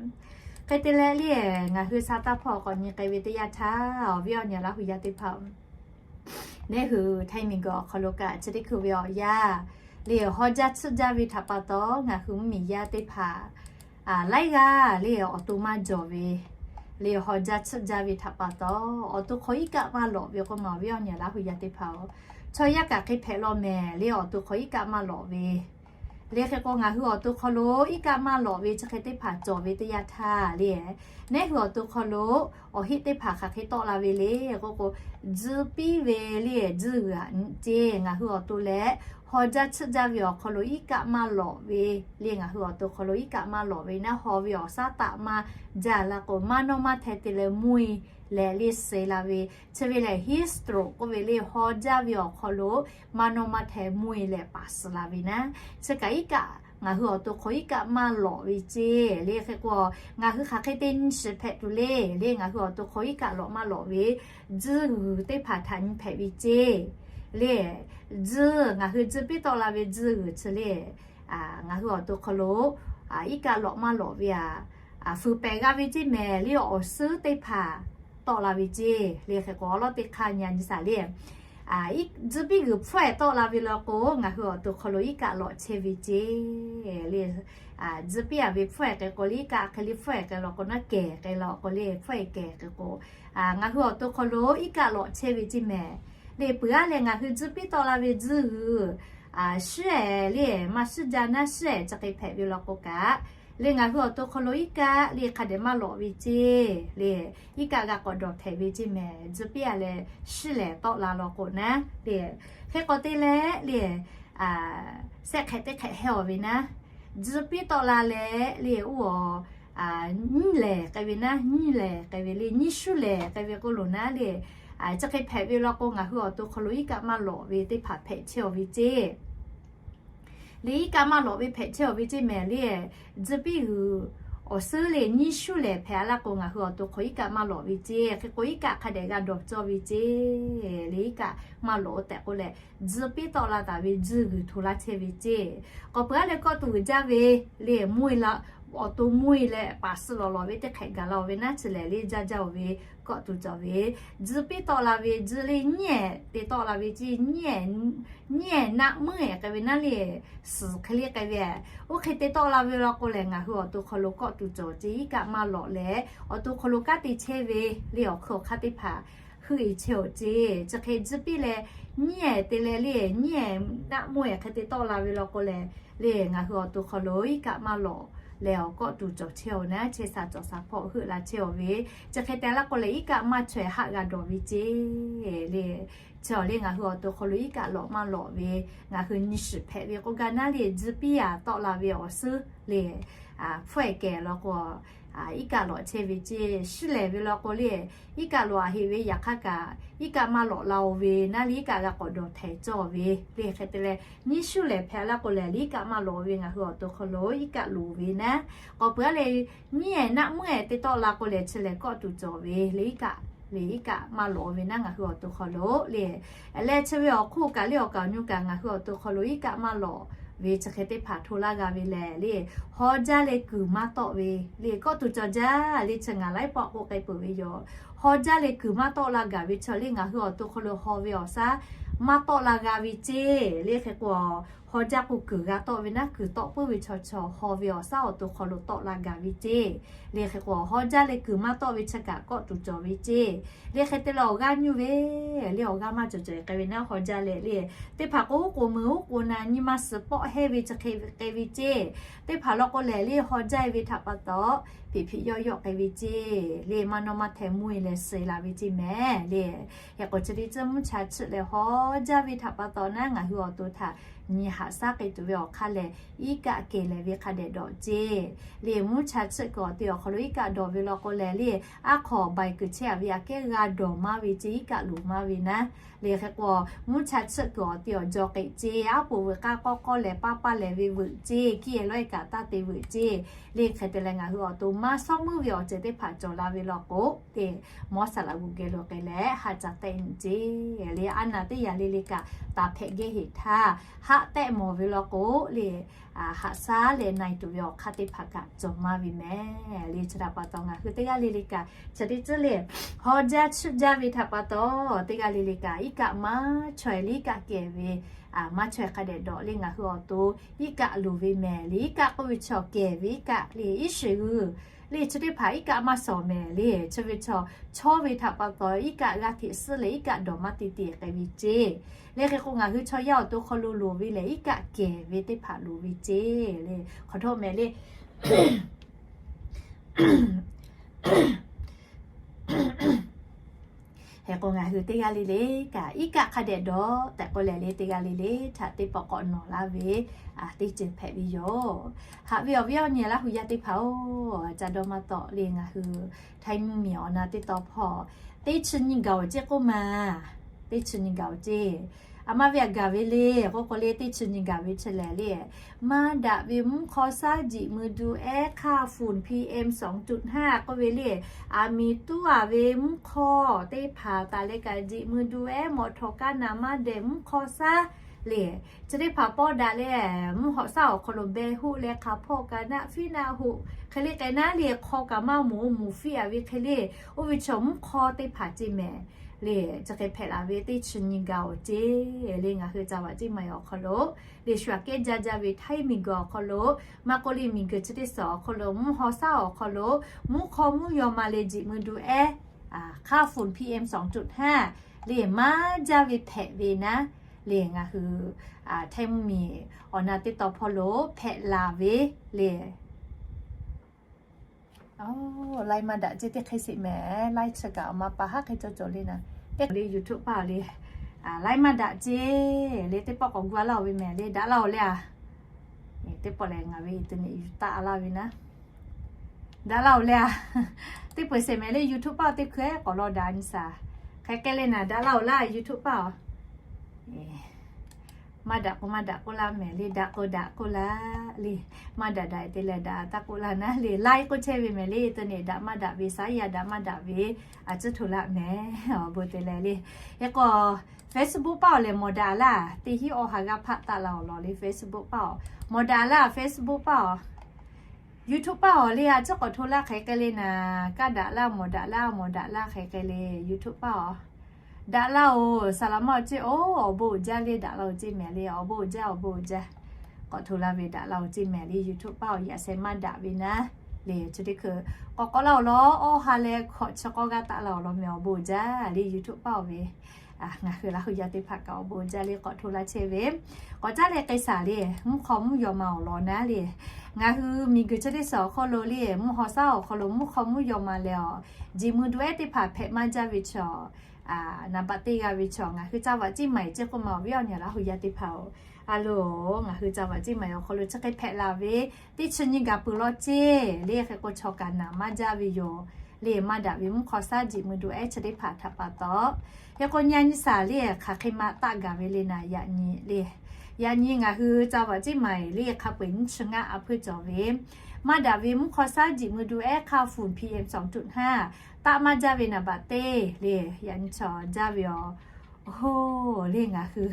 Hk'e te leh le ngaˬ hui sha taˇ hpawˇ k'awꞈ nyi k'ai ve teˇ yanˇ htaˇ, awˬ viˉ awˬ nyi Laˇ hu yaˇ teˇ hpaˍ-oˬ, neˇ hui Htaiˇ miˬguiˬ awˬ hk'aw lo kaꞈ chi teˇ hkui ve awˬ yanˇ le haw jaˇ chiˆ jaˇ ve htaꞈ pa taw ngaˬ hui mvuhˇmiˬ yaˇ teˇ hpaˍ Laiˉ g'aˇ le awˬ to maˇ jawˬ ve le, haw jaˇ tsuhˆ jaˇ ve htaꞈ pa taw, awˬ to hk'aw iˉ kaˆ maˇ lawꞈ ve k'oˆ ma awˬ viˉ awˬ nyi laˇ hui yaˇ teˇ hpaˍ-oˬ, chaw yaˇ kaꞈ hk'e hpehꞈ law mehˍ le, awˬ to hk'aw iˉ kaˆ maˇ lawꞈ ve le. Hk'e k'o, ngaˬ hui awˬ to hk'aw lo iˉ kaˆ maˇ lawꞈ ve chi hk'e teˇ hpaˍ cawˬ ve teˇ yanˇ htaˇ le, nehˉ hui awˬ to hk'aw lo awˬ heˆ teˇ hpaˍ hk'aˬ hk'e tawˆ la ve le k'oˆ k'o, tzuhˇ piˇ ve le, tzuhˇ g'uiˬ aꞈ ceˇ. Ngaˬ hui awˬ to leh haw jaˇ tsuhˆ jaˇ ve awˬ hk'aw lo iˉ kaˆ maˇ lawꞈ ve le, ngaˬ hui awˬ to hk'aw lo iˉ kaˆ maˇ lawꞈ ve naˉ, haw ve awˬ shaˉ taˆ maˇ jaˇ la k'o, maˇ nawˇ maˇ hteh te leh mvuhˇ-e leh le suh la ve, chi ve lehˬ heat stroke k'oˆ ve le, haw jaˇ ve awˬ hk'aw lo maˇ nawˇ maˇ hteh mvuhˇ-e leh paˍ suh la ve naˉ, chi kaꞈ iˉ kaˆ ngaˬ hui awˬ to hk'aw iˉ kaˆ maˇ lawꞈ ve ceˇ le. Hk'e k'o, ngaˬ hui hk'aˬ hk'e te nyi shiˍ hpehꞈ tuˬ le le, ngaˬ hui awˬ to hk'aw iˉ kaˆ lawꞈ maˇ lawꞈ ve tzuhˇ g'uiˬ teˇ hpaˍ htaꞈ nyi hpehꞈ ve ceˇ le. Tzuhˇ, ngaˬ hui tzuhˇ piˇ tawˆ la ve tzuhˇ g'uiˬ chi le, ngaˬ hui awˬ to hk'aw lo iˉ kaˆ lawꞈ maˇ lawꞈ ve a, fuiˍ pehˍ g'a ve ceˇ mehˍ le, awˬ suhˉ teˇ hpaˍ tawˆ la ve ceˇ le. Hk'e k'o, awˬ lawn teˇ hk'aˇ nyi nyi shaˍ le, tzuhˇ piˇ g'uiˬ hpfuhˆ-ehˍ tawˆ la ve law k'o, ngaˬ hui awˬ to hk'aw lo iˉ kaˆ lawꞈ chehˇ ve ceˇ le. Tzuhˇ piˇ-a ve hpfuhˆ-ehˍ k'e k'o le, iˉ kaˆ hk'e le hpfuhˆ-ehˍ k'e law k'o naˉ, kehˬ k'e law k'o le, hpfuhˆ-ehˍ kehˬ k'e k'o, ngaˬ hui awˬ to hk'aw lo iˉ kaˆ lawꞈ chehˇ ve ceˇ mehˍ le. Peuˬ-aˉ leh ngaˬ hui tzuhˇ piˇ tawˆ la ve tzuhˇ g'uiˬ shiˉ-ehˍ le, maˇ shiˉ jaˇ naˉ shiˉ-ehˍ chi hk'e hpehꞈ ve law k'o kaꞈ le, ngaˬ hui awˬ to hk'aw lo iˉ kaˆ le hk'a dehꞈ maˇ lawꞈ ve ceˇ le. Iˉ kaˆ g'a k'awꞈ dawˬ htehꞈ ve ceˇ mehˍ, tzuhˇ piˇ-a leh shiˉ lehˍ tawˆ la law k'o naˉ le. Hk'e k'o te leh le, sehˆ hk'ehꞈ teˇ hk'ehꞈ hehˇ-aˬ ve naˉ, tzuhˇ piˇ tawˆ la leh le, oˇ a nyiˇ lehˍ k'ai ve naˉ, nyiˇ lehˍ k'ai ve le, nyiˇ shuˉ lehˍ k'ai ve k'oˆ lo naˉ le, chi hk'e hpehꞈ ve law k'o, ngaˬ hui awˬ to hk'aw lo iˉ kaˆ maˇ lawꞈ ve teˇ hpaˍ hpehꞈ chehˇ-aˬ ve ceˇ le. Iˉ kaˆ maˇ lawꞈ ve hpehꞈ chehˇ-aˬ ve ceˇ mehˍ le. Tzuhˇ piˇ g'uiˬ awˬ suhˉ le nyiˇ shuˉ lehˍ hpehꞈ-a laˇ k'o, ngaˬ hui awˬ to hk'aw iˉ kaˆ maˇ lawꞈ ve ceˇ. Hk'e k'o, iˉ kaˆ hk'a dehꞈ g'a dawˬ cawˇ ve ceˇ le. Iˉ kaˆ maˇ lawꞈ tehꞈ k'oˆ leh, tzuhˇ piˇ tawˆ la taˍ ve tzuhˇ g'uiˬ hto laˇ chehˇ ve ceˇ. K'awꞈ peuˬ-aˉ leh kawˆ tuˬ uiˍ jaˇ ve le, mvuhˇ-e la, awˬ to mvuhˇ-e leh paˍ suh lawˬ lawˬ ve teˇ hk'ehꞈ gaˬ la-oˬ ve naˉ, chi lehˬ le jaˇ jaˇ-oˬ ve kawˆ tuˬ cawˬ ve, tzuhˇ piˇ tawˆ la ve tzuhˇ le nyiˇ-ehˍ te tawˆ la ve ceˇ. Nyiˇ-ehˍ naˆ meuˉ-ehˍ k'ai ve naˉ le, suhˍ hk'e le k'ai ve, oˇ hk'e te tawˆ la ve law k'o lehˬ, ngaˬ hui awˬ to hk'aw lo kawˆ tuˬ cawˬ ceˇ. Iˉ kaˆ maˇ lawꞈ leh awˬ to hk'aw lo kanˉ te chehˇ ve le, awˬ hkui awˬ hk'aˇ teˇ hpaˍ heuˆ-e chehˇ-oˬ ceˇ. Chi hk'e tzuhˇ piˇ leh nyiˇ-ehˍ te leh le, nyiˇ-ehˍ naˆ meuˉ-ehˍ hk'e te tawˆ la ve law k'o lehˬ le, ngaˬ hui awˬ to hk'aw lo iˉ kaˆ maˇ lawꞈ leh awˬ kawˆ tuˬ cawˬ chehˇ-oˬ naˉ, chehˇ sha cawˬ sha hpawˇ heuˆ la chehˇ-aˬ ve, chi hk'e te laˇ k'o lehˬ, iˉ kaˆ maˇ chaweh haˆ g'a dawˬ ve ceˇ le. Chi-awˬ le ngaˬ hui awˬ to hk'aw lo iˉ kaˆ lawꞈ maˇ lawꞈ ve, ngaˬ hui nyi shiˍ hpehꞈ ve k'oˆ gaˇ naˉ le, tzuhˇ piˇ-a tawˆ la ve awˬ suhˉ le, hpfuhˆ-ehˍ kehˬ law k'o, iˉ kaˆ lawꞈ chehˇ ve ceˇ. Shiˉ lehˍ ve law k'o le, iˉ kaˆ lawꞈ-a heˆ ve, yaꞈ hk'aˇ kaꞈ iˉ kaˆ maˇ lawꞈ la-oˬ ve naˉ le, iˉ kaˆ g'a k'awꞈ dawˬ htehꞈ cawˇ ve le. Hk'e te leh, nyiˇ shuˉ lehˍ hpehꞈ laˇ k'o lehˬ, le iˉ kaˆ maˇ lawꞈ ve ngaˬ hui awˬ to hk'aw lo iˉ kaˆ loˍ ve naˉ. K'awꞈ peuˬ-aˉ leh, nyiˇ-ehˍ naˆ meuˉ-ehˍ te tawˆ la k'o lehˬ, chi lehˬ kawˆ tuˬ cawˬ ve le, iˉ kaˆ le, iˉ kaˆ maˇ lawꞈ ve naˉ ngaˬ hui awˬ to hk'aw lo le. Leh chi ve awˬ hk'oˆ kaꞈ le, awˬ kaˍ awˬ nyi kaꞈ ngaˬ hui awˬ to hk'aw lo iˉ kaˆ maˇ lawꞈ ve chi hk'e teˇ hpaˍ hto laˇ g'a ve lehˬ le, haw jaˇ leh kuiˬ maˇ tawˆ ve le, kawˆ tuˬ cawˬ jaˇ le, chi ngaˬ laiˉ pawˆ k'oˆ k'ai peuˬ ve yoˬ. Haw jaˇ leh kuiˬ maˇ tawˆ la gaˬ ve chi le, ngaˬ hui awˬ to hk'aw lo haw ve awˬ shaˉ maˇ tawˆ la g'a ve ceˇ le. Hk'e k'o, haw jaˇ k'o kuiˬ g'a tawˆ ve naˉ, kuiˬ tawˆ puiˉ ve chaw chaw haw ve awˬ shaˉ awˬ to hk'aw lo tawˆ la gaˬ ve ceˇ le. Hk'e k'o, haw jaˇ leh kuiˬ maˇ tawˆ ve chi kaꞈ kawˆ tuˬ cawˬ ve ceˇ le. Hk'e te leh awˬ g'aˇ nyuˇ ve le, awˬ g'aˇ maˇ cawˬ cawˬ-e k'ai ve naˉ, haw jaˇ leh le, teˇ hpaˍ k'o oˉ k'oˍ meuˍ oˉ k'oˍ na nyi ma suhˍ pawˆ hehˇ ve chi hk'e k'ai ve ceˇ. Teˇ hpaˍ law k'o lehˬ le, haw jaˇ-e ve htaꞈ pa taw, hpiꞈ hpiꞈ yawˆ yawˆ k'ai ve ceˇ le, maˇ nawˇ maˇ hteh mvuhˇ-e leh suh la ve ceˇ mehˍ le. Hk'e k'o, chi teˇ ceuˬ mvuhˇ cha chiˆ leh haw jaˇ ve htaꞈ pa taw naˉ, ngaˬ hui awˬ to htaꞈ nyi haꞈ shaˉ k'ai tuˬ ve awˬ hk'aˇ lehˬ, iˉ kaˆ kehˬ lehˍ ve hk'a dehꞈ dawˬ ceˇ le. Mvuhˇ cha chiˆ kuiˬ awˬ te awˬ hk'aw lo iˉ kaˆ dawˬ ve law k'o lehˬ le, aˉ hk'aw baiˬ kuiˬ chehˇ-a ve aꞈ kehˉ g'a dawˬ maˇ ve ceˇ, iˉ kaˆ loˍ maˇ ve naˉ le. Hk'e k'o, mvuhˇ cha chiˆ kuiˬ awˬ te awˬ jaw k'eꞈ ceˇ, aˉ poꞈ veuꞈ k'aˇ k'awˇ k'awˇ lehˬ paˇ paˇ lehˬ ve veuꞈ ceˇ, kiˇ-e lawˉ-e kaꞈ taˇ te veuꞈ ceˇ le. Hk'e te leh ngaˬ hui awˬ to maˇ shawˉ meuˇ ve awˬ ceuˬ teˇ hpaˍ cawˬ la ve law k'o, te mawˇ saˍ laꞈ g'uˬ geh lo k'ai leh haꞈ caˍ tehˆ nyi ceˇ le. Aˉ naˬ teˇ yaꞈ le le kaꞈ taˍ hpehꞈ geh heˍ htaˇ, haꞈ tehˆ mawˬ ve law k'o le, haꞈ shaˉ leh na-e tuˬ ve awˬ hk'aˇ teˇ hpaˍ kaꞈ cawˬ maˇ ve mehˍ le. Chi htaꞈ pa taw ngaˬ hui teˇ g'aˇ le le kaꞈ chi teˇ ceuˬ le, haw jaˇ chiˆ jaˇ ve htaꞈ pa taw, teˇ g'aˇ le le kaꞈ iˉ kaˆ maˇ chaweh le, iˉ kaˆ kehˬ ve maˇ chaweh hk'a dehꞈ dawˬ le. Ngaˬ hui awˬ to iˉ kaˆ loˍ ve mehˍ le. Iˉ kaˆ k'oˆ ve chaw kehˬ ve iˉ kaˆ le, iˉ shiˍ g'uiˬ le. Chi teˇ hpaˍ iˉ kaˆ maˇ shawˍ mehˍ le. Chi ve chaw chawˇ ve htaꞈ pa taw iˉ kaˆ g'a hteꞈ suhˉ leh iˉ kaˆ dawˬ maˇ te te k'ai ve ceˇ. Le hk'e k'o ngaˬ hui chaw yaˇ awˬ to hk'aw lo loˍ ve lehˬ iˉ kaˆ kehˬ ve teˇ hpaˍ loˍ ve ceˇ le. Hk'awꞈ htawˇ mehˍ le. Hk'e k'o ngaˬ hui teˇ g'aˇ le le kaꞈ iˉ kaˆ hk'a dehꞈ dawˬ tehꞈ k'oˆ leh le, teˇ g'aˇ le le htaꞈ teˇ pawˆ k'awꞈ nawˬ laˇ ve teˇ ceuˬ hpehꞈ ve yoˬ. Haꞈ ve awˬ viˉ awˬ nyi Laˇ hu yaˇ teˇ hpaˍ-oˬ, ca dawˇ maˇ tawˆ le. Ngaˬ hui Htaiˇ mvuhˇmiˬ awˬ na teˇ taw hpawˇ teˇ chi nyi gaˬ-oˬ ceˇ k'oˆ ma. Teˇ chi nyi gaˬ-oˬ ceˇ. A ma ve aꞈ gaˬ ve le k'oˆ k'o le, teˇ chi nyi gaˬ ve chi lehˬ le, maˇ daꞈ ve mvuhˇ hk'aw shaˉ jiꞈ mui du ehˉ hk'aˇ ฝุ่น PM สองจุดห้า k'oˆ ve le, aˬ miˍ tuˉ a ve mvuhˇ hk'aw teˇ hpaˍ taˍ leh kaꞈ jiꞈ mui du ehˉ mawꞈ htawꞈ kaˇ naˍ maˇ dehˬ mvuhˇ hk'aw shaˉ le. Chi teˇ hpaˍ pawˆ daꞈ leh mvuhˇ hawꞈ shaˉ awˬ hk'aw lo beh hoˆ leh hk'a hpawˇ kaꞈ naˆ fiˉ naˆ hoꞈ hk'e le k'ai naˉ le, hk'aw kaꞈ maˇ moˍ, moˍ fiˉ a ve hk'e le, oˇ ve chaw mvuhˇ hk'aw teˇ hpaˍ ceˇ mehˍ le. Chi hk'e hpehꞈ la ve teˇ chi nyi gaˬ-oˬ ceˇ le. Ngaˬ hui ca vaꞈ ceˇ ma awˬ hk'aw lo le, shu aꞈ kehˉ jaˇ jaˇ ve Htaiˇ miˬguiˬ awˬ hk'aw lo, maˇ k'oˆ le miˬguiˬ chi teˇ suhˍ awˬ hk'aw lo, mvuhˇ hawꞈ shaˉ awˬ hk'aw lo, mvuhˇ hk'aw mvuhˇ yaw ma leh jiꞈ mui du ehˉ hk'aˇ ฝุ่น PM สองจุดห้า le maˇ jaˇ ve hpehꞈ ve naˉ le. Ngaˬ hui Htaiˇ mvuhˇmiˬ awˬ na teˇ taw hpawˇ lo hpehꞈ la ve le. Laiˉ maˇ daꞈ ceˇ teˇ hk'e sheˍ mehˍ. Laiˉ chi kaꞈ awˬ ma pa haˉ hk'e cawˬ cawˬ le naˉ. Teˇ hpaˍ le YouTube paˇ le, laiˉ maˇ daꞈ ceˇ le. Teˇ pawˆ k'awꞈ gu a laˇ-oˬ ve mehˍ le, daꞈ laˇ-oˬ le a. Teˇ pawˆ lehˬ ngaˬ ve internet yuˬ taˆ a laˇ ve naˉ. Daꞈ laˇ-oˬ le a. Teˇ peuˬ sheˍ mehˍ le, YouTube paˇ teˇ hkui k'awꞈ law daꞈ nyi shaˍ. Hk'e k'ai le naˉ, daꞈ laˇ-oˬ laˇ YouTube paˇ-oˬ. Maˇ daꞈ k'o maˇ daꞈ k'oˆ laˇ mehˍ le, daꞈ k'o daꞈ k'oˆ laˇ le. Maˇ daꞈ daꞈ te leh daꞈ taˇ k'oˆ laˇ naˉ le. Laiˉ k'oˆ chehˇ ve mehˍ le, internet daꞈ maˇ daꞈ ve, สัญญาณ daꞈ maˇ daꞈ ve, a ciˉ hto laˇ mehˍ. Awˬ bon te leh le. Hk'e k'o Facebook paˇ-oˬ lehˬ mawˬ daꞈ laˇ. Teˇ hinˉ awˬ ha g'aˇ hpaˆ taˆ la awˬ lawn le Facebook paˇ-oˬ. Mawˬ daꞈ laˇ Facebook paˇ-oˬ. YouTube paˇ-oˬ le, a ciˉ k'awꞈ hto laˇ hk'e k'ai le naˉ. Kaˇ daꞈ laˇ, mawˬ daꞈ laˇ, mawˬ daꞈ laˇ hk'e k'ai le YouTube paˇ-oˬ. Daꞈ laˇ-oˬ, saˍ laꞈ maˇ-oˬ ceˇ-oˬ, awˬ bon uiˍ jaˇ le, daꞈ laˇ-oˬ ceˇ mehˍ le, awˬ bon uiˍ jaˇ, awˬ bon uiˍ jaˇ. K'awꞈ hto laˇ ve daꞈ laˇ-oˬ ceˇ mehˍ le YouTube paˇ-oˬ, yaꞈ sheh maˇ daꞈ ve naˉ le. Chi teˇ hkui k'awꞈ k'awꞈ laˇ-oˬ law, awˬ ha leh hkawꞈ chi k'awˇ g'aˇ taˆ la awˬ lawn mehˍ, awˬ bon uiˍ jaˇ le YouTube paˇ-oˬ ve. Ngaˬ hui Laˇ hu yaˇ teˇ hpaˍ kaꞈ awˬ bon uiˍ jaˇ le k'awꞈ hto laˇ chehˇ ve. K'awꞈ caˉ leh k'ai shaˍ le, mvuhˇ hk'aw mvuhˇ yaw ma awˬ lawn naˉ le. Ngaˬ hui miˬguiˬ chi teˇ suhˍ awˬ hk'aw lo le, mvuhˇ hawꞈ shaˉ awˬ hk'aw lo mvuhˇ hk'aw mvuhˇ yaw ma leh awˬ, jiꞈ mui du ehˉ teˇ hpaˍ hpehꞈ maˇ jaˇ ve chaw, naˍ baꞈ teˇ g'a ve chaw ngaˬ hui ca vaꞈ ceˇ ma-e ceˇ k'oˆ ma awˬ viˉ awˬ nyi Laˇ hu yaˇ teˇ hpaˍ-oˬ. A loˬ, ngaˬ hui ca vaꞈ ceˇ ma-e awˬ hk'aw lo chi hk'e hpehꞈ la ve, teˇ chi nyi gaˬ peuˬ law ceˇ le. Hk'e k'o chaw kaꞈ naˍ maˇ jaˇ ve yoˬ le. Maˇ daꞈ ve mvuhˇ hk'aw shaˉ jiꞈ mui du ehˉ chi teˇ hpaˍ htaꞈ pa taw, hk'e k'o nyi a nyi shaˍ le, hk'aˬ hk'e ma taˆ gaˬ ve le naˉ, yaꞈ nyi le. Yaꞈ nyi ngaˬ hui ca vaꞈ ceˇ ma-e le, hk'a peu-eˬ nyiˇ chi ngaˇ a hpeuˇ cawˬ ve, maˇ daꞈ ve mvuhˇ hk'aw shaˉ jiꞈ mui du ehˉ hk'aˇ ฝุ่น PM สองจุดห้า taˆ maˇ jaˇ ve naˍ baꞈ teˇ le. Yaꞈ nyi chaw jaˇ ve awˬ, oˇ le ngaˬ hui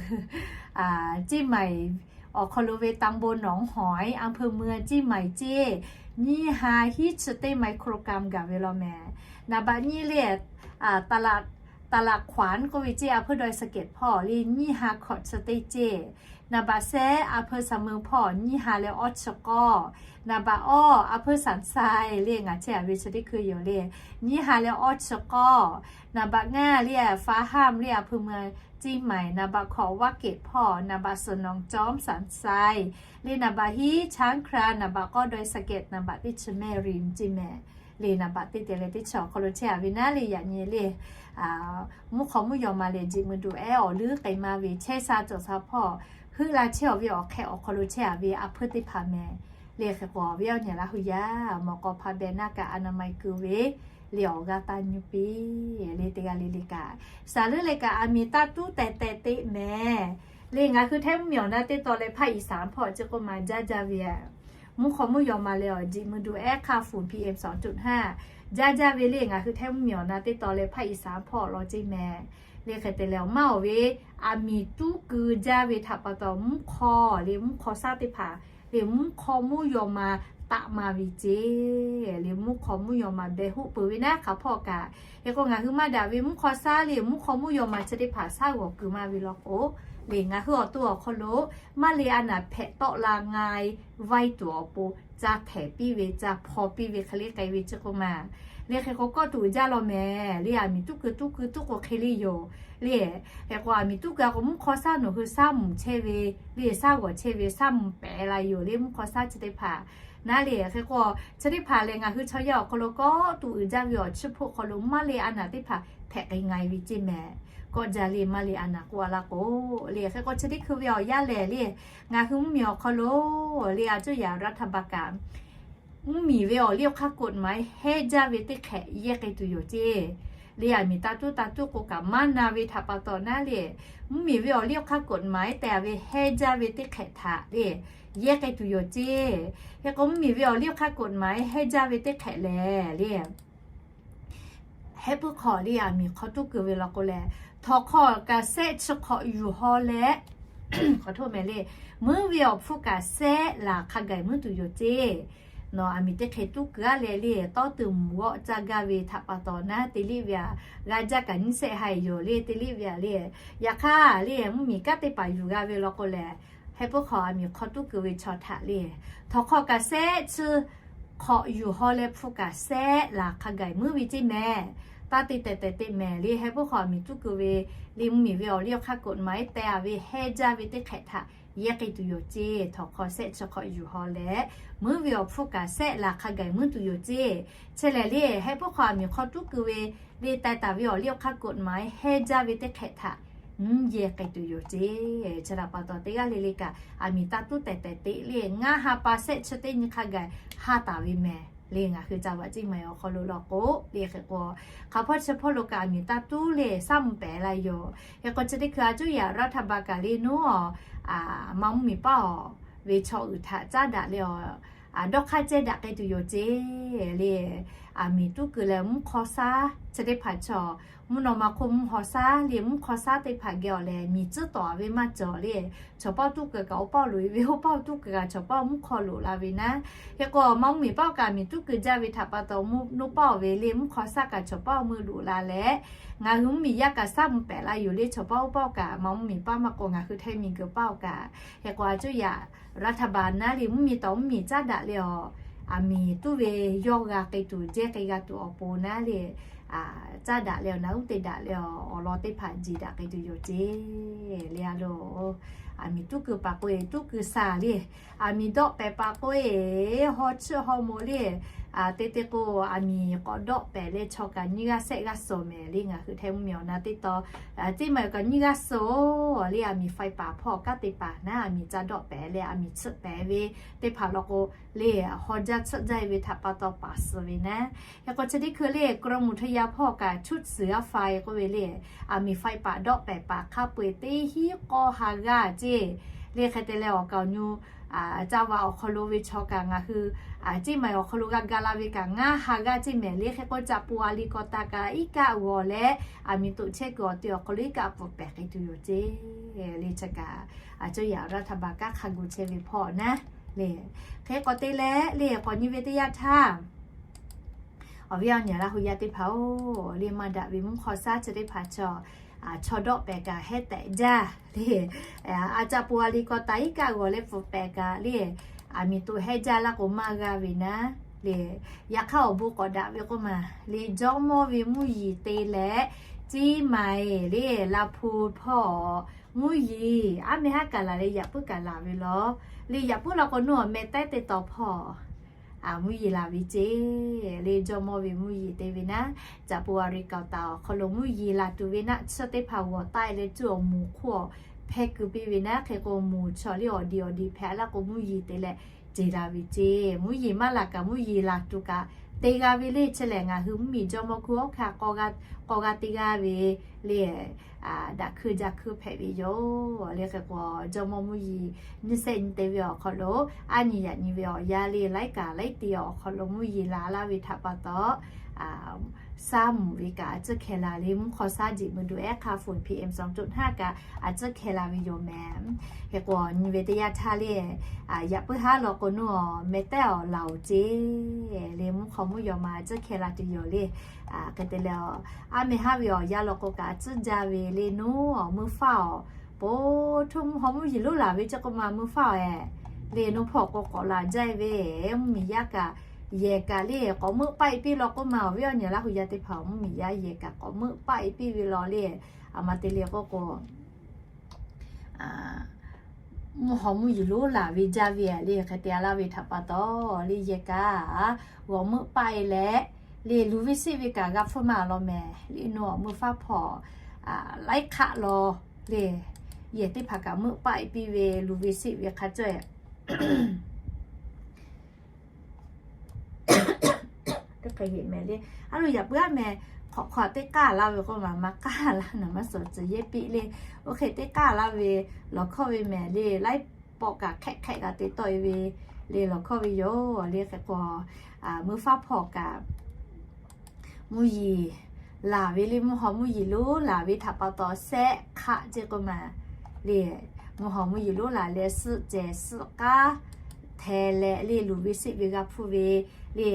ceˇ ma-e awˬ hk'aw lo ve ตำบลหนองหอย อำเภอเมืองเชียงใหม่ ceˇ, nyiˇ ha hiˉ chi teˇ ไมโครกรัม gaˬ ve law mehˍ. Naˍ baꞈ nyiˇ le, taˍ laꞈ hkaˍ k'oˆ ve ceˇ, a hpeuˇ ดอยสะเก็ด hpawˇ le nyiˇ ha hkawꞈ chi teˇ ceˇ. Naˍ baꞈ shehˆ, a hpeuˇ สามเมือง hpawˇ nyiˇ ha leh awˇ chi k'awˇ. Naˍ baꞈ awˇ, a hpeuˇ สันทราย le ngaˬ chehˇ a ve chi teˇ hkui yoˬ le, nyiˇ ha leh awˇ chi k'awˇ. Naˍ baꞈ ngaˇ le, ฟ้าห้าม le a hpeuˇ เมืองเชียงใหม่. Naˍ baꞈ hkawꞈ วังเกต hpawˇ. Naˍ baꞈ สนองจ๊อม สันทราย le. Naˍ baꞈ hiˉ ช้างคลาน. Naˍ baꞈ k'awˇ ดอยสะเก็ด. Naˍ baꞈ teˇ chi แม่ริม ceˇ mehˍ le. Naˍ baꞈ teˇ te leh teˇ chi awˬ hk'aw lo chehˇ a ve naˉ le. Yaꞈ nyi le, mvuhˇ hk'aw mvuhˇ yaw ma leh jiꞈ mui du ehˉ awˬ leuˉ k'ai maˇ ve chehˇ sha cawˬ sha hpawˇ, heuˆ la chehˇ awˬ ve awˬ hk'ehꞈ awˬ hk'aw lo chehˇ a ve a hpeuˇ teˇ hpaˍ mehˍ le. Hk'e k'o awˬ viˉ awˬ nyi Laˇ hu yaˇ mawˬ k'aw hpa beh naˇ kaꞈ อนามัย keu ve le awˬ g'aˇ taˇ nyi piˇ le. Teˇ g'aˇ le le kaꞈ shaˍ leuˉ leh kaꞈ aˬ miˍ taˇ tuˉ teh teh teˇ mehˍ le. Ngaˬ hui Htaiˇ mvuhˇmiˬ awˬ na teˇ taw leh ภาคอีสาน hpawˇ ceˇ k'oˆ ma jaˇ jaˇ ve, mvuhˇ hk'aw mvuhˇ yaw ma leh awˬ jiꞈ mui du ehˉ hk'aˇ ฝุ่น PM สองจุดห้า jaˇ jaˇ ve le. Ngaˬ hui Htaiˇ mvuhˇmiˬ awˬ na teˇ taw leh ภาคอีสาน hpawˇ law ceˇ mehˍ le. Hk'e te leh awˬ maˇ awˬ ve aˬ miˍ tuˉ keu jaˇ ve htaꞈ pa taw mvuhˇ hk'aw le, mvuhˇ hk'aw shaˉ teˇ hpaˍ le, mvuhˇ hk'aw mvuhˇ yaw ma taˆ maˇ ve ceˇ. Le mvuhˇ hk'aw mvuhˇ yaw ma beh hoˆ peuˬ ve naˉ hk'aˬ hpawˇ kaꞈ. Hk'e k'o ngaˬ hui maˇ daꞈ ve mvuhˇ hk'aw shaˉ le mvuhˇ hk'aw mvuhˇ yaw ma chi teˇ hpaˍ shaˉ g'awˬ kuiˬ maˇ ve law k'o, le ngaˬ hui awˬ to awˬ hk'aw lo maˇ le a naˍ hpehꞈ tawˆ la nga e vaiˇ tuˬ awˬ pon ca hpehꞈ piˇ ve ca hpaw piˇ ve hk'e le k'ai ve chi k'oˆ ma. Le hk'e k'o kawˆ tuˬ uiˍ jaˇ law mehˍ. Le aˬ miˍ tuˉ keu tuˉ keu tuˉ k'o hk'e le yoˬ. Le hk'e k'o aˬ miˍ tuˉ keu a k'o mvuhˇ hk'aw shaˉ nawˬ hui shaˉ mvuhˇ chehˇ ve, le shaˉ g'awˬ chehˇ ve shaˉ mvuhˇ pehˍ la yoˬ. Le mvuhˇ hk'aw shaˉ chi teˇ hpaˍ naˉ le. Hk'e k'o chi teˇ hpaˍ lehˬ ngaˬ hui chaw yaˇ awˬ hk'aw lo kawˆ tuˬ uiˍ jaˇ ve awˬ chiˇ hpoˆ hk'aw lo maˇ le a naˍ teˇ hpaˍ hpehꞈ k'ai nga e ve ceˇ mehˍ. Kawˆ jaˇ le maˇ le a naˍ k'oˆ a laˇ k'o, le hk'e k'o chi teˇ hkui ve awˬ yanˇ lehˬ le ngaˬ hui mvuhˇ miˬ awˬ hk'aw lo le a cuˇ yaꞈ รัฐบาล kaꞈ mvuhˇ miˬ ve awˬ liˇ awˬ hk'aˇ กฎหมาย heh jaˇ ve teˇ hk'ehꞈ yehˇ k'ai tuˬ yoˬ ceˇ. Le aˬ miˍ taˇ tuˉ taˇ tuˉ k'o kaꞈ maˇ na ve htaꞈ pa taw naˉ le, mvuhˇ miˬ ve awˬ liˇ awˬ hk'aˇ กฎหมาย tehꞈ ve heh jaˇ ve teˇ hk'ehꞈ htaꞈ le yehˇ k'ai tuˬ yoˬ ceˇ. Hk'e k'o mvuhˇ miˬ ve awˬ liˇ awˬ hk'aˇ กฎหมาย heh jaˇ ve teˇ hk'ehꞈ lehˬ le hehˆ puiˉ hk'aw le aˬ miˍ hk'aw tuˉ keu ve law k'o lehˬ, htawnˍ hk'aw kaꞈ sehˆ chi hk'awꞈ yuˬ haw leh, hk'aˬ htoˆ mehˍ le, meuˉ ve awˬ hpfuhˇ kaꞈ sehˆ laˬ hk'a gaˬ meuˉ tuˬ yoˬ ceˇ. Nawˬ aˬ miˍ teˇ hk'e tuˉ keu a leh le tawˇ tuˬ mvuhˬ g'awˆ caˇ gaˇ ve htaꞈ pa taw naˉ te liˇ ve aꞈ g'a jaˇ kaꞈ nyiˇ sehˆ ha yoˬ le te liˇ ve aꞈ le. Yaꞈ hk'aˇ le mvuhˇ miˬ kanˉ teˇ hpaˍ yuˬ g'a ve law k'o lehˬ, hehˆ puiˉ hk'aw aˬ miˍ hk'aw tuˉ keu ve chaw htaꞈ le htawnˍ hk'aw kaꞈ sehˆ chi hk'awꞈ yuˬ haw leh hpu kaꞈ sehˆ laˬ hk'a gaˬ meuˉ ve ceˇ mehˍ. Taˇ te tehˬ tehˬ te mehˍ le hehˆ puiˉ hk'aw aˬ miˍ tuˉ keu ve le mvuhˇ miˬ ve awˬ liˇ awˬ hk'aˇ กฎหมาย tehꞈ a ve heh jaˇ ve teˇ hk'ehꞈ htaꞈ yehˇ k'ai tuˬ yoˬ ceˇ. Htawnˍ hk'aw sehˆ chi hk'awꞈ yuˬ haw leh meuˉ ve awˬ hpfuhˇ kaꞈ sehˆ laˬ hk'a gaˬ meuˉ tuˬ yoˬ ceˇ. Chi lehˬ le hehˆ puiˉ hk'aw aˬ miˍ hk'aw tuˉ keu ve le taiˍ taˍ ve awˬ liˇ awˬ hk'aˇ กฎหมาย heh jaˇ ve teˇ hk'ehꞈ htaꞈ mvuhˇ yehˇ k'ai tuˬ yoˬ ceˇ. Chi htaꞈ pa taw teˇ g'aˇ le le kaꞈ aˬ miˍ taˇ tuˉ tehˬ tehˬ te le ngaˇ ha pa sehˆ chi teˇ nyi hk'a gaˬ ha taˍ ve mehˍ. Le ngaˬ hui ca vaꞈ ceˇ maˬ awˬ hk'aw lo law k'o le hk'e k'o, hk'aˬ hpawˇ chi hpawˇ lo kaꞈ aˬ miˍ taˇ tuˉ le shaˉ mvuhˇ pehˍ la yoˬ. Hk'e k'o chi teˇ hkui a cuˇ yaꞈ รัฐบาล kaꞈ le nawˉ a, ma mvuhˇ miˬ paˇ awˬ ve chaw uiˍ htaꞈ caˉ daꞈ leh a, dawˇ hk'aˇ cehˇ daꞈ k'ai tuˬ yoˬ ceˇ. Le aˬ miˍ tuˉ keu leh mvuhˇ hk'aw shaˉ chi teˇ hpaˍ chaw mvuhˇ naw ma hk'oˆ mvuhˇ hk'aw shaˉ le mvuhˇ hk'aw shaˉ teˇ hpaˍ geh awˬ leh miˬ tcuhˉ tawˍ ve maˇ cawˬ le. Chaw paˇ tuˉ keu kaꞈ awˬ paˇ loꞈ e ve, awˬ paˇ tuˉ keu kaꞈ chaw paˇ mvuhˇ hk'aw loꞈ la ve naˉ. Hk'e k'o ma mvuhˇ miˬ paˇ kaꞈ miˬ tuˉ keu jaˇ ve htaꞈ pa taw mvuhˇ naw paˇ awˬ ve le mvuhˇ hk'aw shaˉ kaꞈ chaw paˇ meuˇ loꞈ la leh, ngaˬ hui mvuhˇ miˬ yaˇ kaꞈ shaˉ mvuhˇ pehˍ la yoˬ le chaw paˇ oˇ paˇ kaꞈ ma mvuhˇ miˬ paˇ maˇ k'o ngaˬ hui htaiˇ miˬ guiˬ paˇ awˬ kaꞈ. Hk'e k'o a cuˇ yaꞈ รัฐบาล naˉ le mvuhˇ miˬ tawˍ mvuhˇ miˬ caˉ daꞈ leh a, aˬ miˍ tuˉ ve yawˇ g'a k'ai tuˬ jehˇ k'ai g'a tuˬ awˬ pon naˉ le caˉ daꞈ leh awˬ naˉ uˉ te daꞈ leh awˬ lawn teˇ hpaˍ jeˬ daꞈ k'ai tuˬ yoˬ ceˇ. Le a lo, aˬ miˍ tuˉ keu paˍ k'o e tuˉ keu shaˍ le, aˬ miˍ dawˆ pehˍ paˍ k'o e haw chiˇ haw mo le, te te k'o aˬ miˍ k'awꞈ dawˆ pehˍ leh chaw kaꞈ nyiˇ g'aˇ sehˆ g'aˇ suhˍ mehˍ le ngaˬ hui htaiˇ mvuhˇ miˬ awˬ na teˇ taw, teˇ maˬ kaꞈ nyiˇ g'aˇ suhˍ le aˬ miˍ faiˍ paˍ hpawˇ kanˉ te paˍ naˉ aˬ miˍ ca dawˆ pehˍ leh aˬ miˍ tsuhꞈ pehˍ ve teˇ hpaˍ law k'o le, haw jaˇ tsuhꞈ jaˇ e ve htaꞈ pa taw paˍ suhˍ ve naˉ. Hk'e k'o chi teˇ hkui le กรมอุทยาน hpawˇ kaꞈ ชุดเสือไฟ k'oˆ ve le, aˬ miˍ faiˍ paˍ dawˆ pehˍ paˍ hk'a peu eˬ teˇ hinˉ k'awˇ ha g'aˇ ceˇ. Le hk'e te leh awˬ kaˍ awˬ nyu ca vaꞈ awˬ hk'aw lo ve chaw kaꞈ ngaˬ hui ceˇ maˬ awˬ hk'aw lo g'a ga la ve kaꞈ ngaˇ ha g'aˇ ceˇ mehˍ le. Hk'e k'o ca pu a li kaw ta kaꞈ iˉ kaˆ g'awˬ leh aˬ miˍ toꞈ chehˇ kuiˬ awˬ te awˬ hk'aw lo iˉ kaˆ pfuhˍ pehˍ k'ai tuˬ yoˬ ceˇ. Le chi kaꞈ a cuˇ yaꞈ รัฐบาล kanˉ hk'a gu chehˇ ve hpawˇ naˉ le. Hk'e k'awꞈ te leh le k'awꞈ nyi ve teˇ yanˇ htaˇ, awˬ viˉ awˬ nyi Laˇ huˍ yaˇ teˇ hpaˍ oˬ, le maˇ daꞈ ve mvuhˇ hk'aw shaˉ chi teˇ hpaˍ chaw, chaw dawˆ pehˍ kaꞈ hehˉ tehꞈ jaˇ le. A ca pu a li kaw ta iˉ kaˆ g'awˬ leh pfuhˍ pehˍ kaꞈ le, aˬ miˍ toꞈ hehˉ jaˇ laˇ k'o maˇ g'a ve naˉ le. Yaꞈ hk'aˇ awˬ bon k'awꞈ daꞈ ve k'oˆ maˬ le, jawˇmawˇ ve mvuhˇ yeˬ te leh, ceˇ maˬ le Laˇ hpu hpawˇ mvuhˇ yeˬ aˉ meh haˉ kaꞈ laˬ leh yaꞈ puiˉ kaꞈ laˬ ve law. Le yaꞈ puiˉ law k'o nawˬ awˬ meh taiˉ teˇ taw hpawˇ mvuhˇ yeˬ laˬ ve ceˇ. Le jawˇmawˇ ve mvuhˇ yeˬ te ve naˉ, ca pu a li kaw ta awˬ hk'aw lo mvuhˇ yeˬ laˬ tuˬ ve naˆ tsuhˇ teˇ hpaˍ g'awˬ taˆ e leh cuˇ awˬ moˍ hk'oˆ hpehˇ keu piˇ ve naˉ. Hk'e k'o moˍ chaw le awˬ diˬ awˬ diˬ hpehꞈ laˇ k'o mvuhˇ yeˬ te leh ceˬ la ve ceˇ. Mvuhˇ yeˬ maˇ laˬ kaꞈ mvuhˇ yeˬ laˬ tuˬ kaꞈ te g'a ve le. Chi lehˬ ngaˬ hui mvuhˇ miˬ jawˇmawˇ hkuˇ awˉ hkanˇ k'awꞈ g'a te g'a ve le, daꞈ hkuiˇ jaˇ hkuiˇ hpehꞈ ve yoˬ le. Hk'e k'o, jawˇmawˇ mvuhˇ yeˬ nyiˇ sehˆ nyi te ve awˬ hk'aw lo, aˉ nyi yaꞈ nyi ve awˬ yanˇ le, laiˉ kaꞈ laiˉ te awˬ hk'aw lo mvuhˇ yeˬ laˬ laˇ ve htaꞈ pa taw, saˉ mvuhˬ ve kaꞈ a ciˉ hkeh la le, mvuhˇ hk'aw saˉ jeꞈ mvuh duˬ ehˉ hk'a phone P M sawˍ coˆ htaˇ kaꞈ a ciˉ hkeh la ve yoˬ mehˍ. Hk'e k'o, nyi ve teˇ yanˇ htaˇ le, yaꞈ puiˉ haˉ law k'o, nawˬ meh tehˉ awˬ laˬ oˬ ceˇ le, mvuhˇ hk'aw mvuhˇ yaw ma a ciˉ hkeh la tuˬ yoˬ le. Hk'e te leh, aˉ meh haˉ ve awˬ yanˇ law k'o kaꞈ a ciˉ jaˇ ve le, nawˬ awˬ meuˇ faˉ awˬ po htoˇ mvuhˇ hawˬ mvuhˇ yeˬ lonˉ laˬ ve ceˇ k'oˆ ma meuˇ faˉ awˬ ehˍ le, nawˬ hpawˇ k'o k'awꞈ laˬ jaˇ ve, mvuhˇmiˬ yaˇ kaꞈ yehˬ kaꞈ le k'awꞈ meuˆ paˆ e piˇ law k'oˆ ma, awˬ viˉ awˬ nyi Laˇ hu yaˇ teˇ hpaˍ mvuhˇmiˬ yaˇ yehˬ kaꞈ k'awꞈ meuˆ paˆ e piˇ ve law le. A ma te le k'oˆ k'o, mvuhˇ hawˬ mvuhˇ yeˬ lonˉ laˬ ve jaˇ ve le. Hk'e te laˇ ve htaꞈ pa taw le, yehˬ kaꞈ g'awˬ meuˆ paˆ e leh le, luˬ ve seˆ ve kaꞈ g'a hpfuhˇ maˇ law mehˍ le, nawˬ awˬ meuˇ faˉ hpawˇ laiˉ hk'aˆ law le, yehˬ teˇ hpaˍ kaꞈ meuˆ paˆ e piˇ ve, luˬ ve seˆ ve hk'a caweh teˇ hk'e heˆ mehˍ le. A lo yaꞈ puiˉ aˉ meh hk'awꞈ hk'aw teˇ k'aˇ laˇ ve k'oˆ ma, maˇ k'aˇ laˇ naˍ maˇ suhˍ tcuh yehˇ piˆ le. Oˇ hk'e teˇ k'aˇ laˇ ve lawˬ hkawˇ ve mehˍ le, laiˉ pawˆ kaꞈ hk'ehˆ hk'ehˆ g'a te tawˆ e ve le lawˬ hkawˇ ve yoˬ le. Hk'e k'o, meuˇ faˉ hpawˇ kaꞈ mvuhˇ yeˬ laˬ ve le, mvuhˇ hawˬ mvuhˇ yeˬ lonˉ laˬ ve htaꞈ pa taw sehˆ hk'aˆ ceˇ k'oˆ ma le, mvuhˇ hawˬ mvuhˇ yeˬ lonˉ laˬ leh suhˆ cehˬ suhˆ k'aˉ hteh leh le, luˬ ve seˆ ve g'a hpfuhˇ ve le,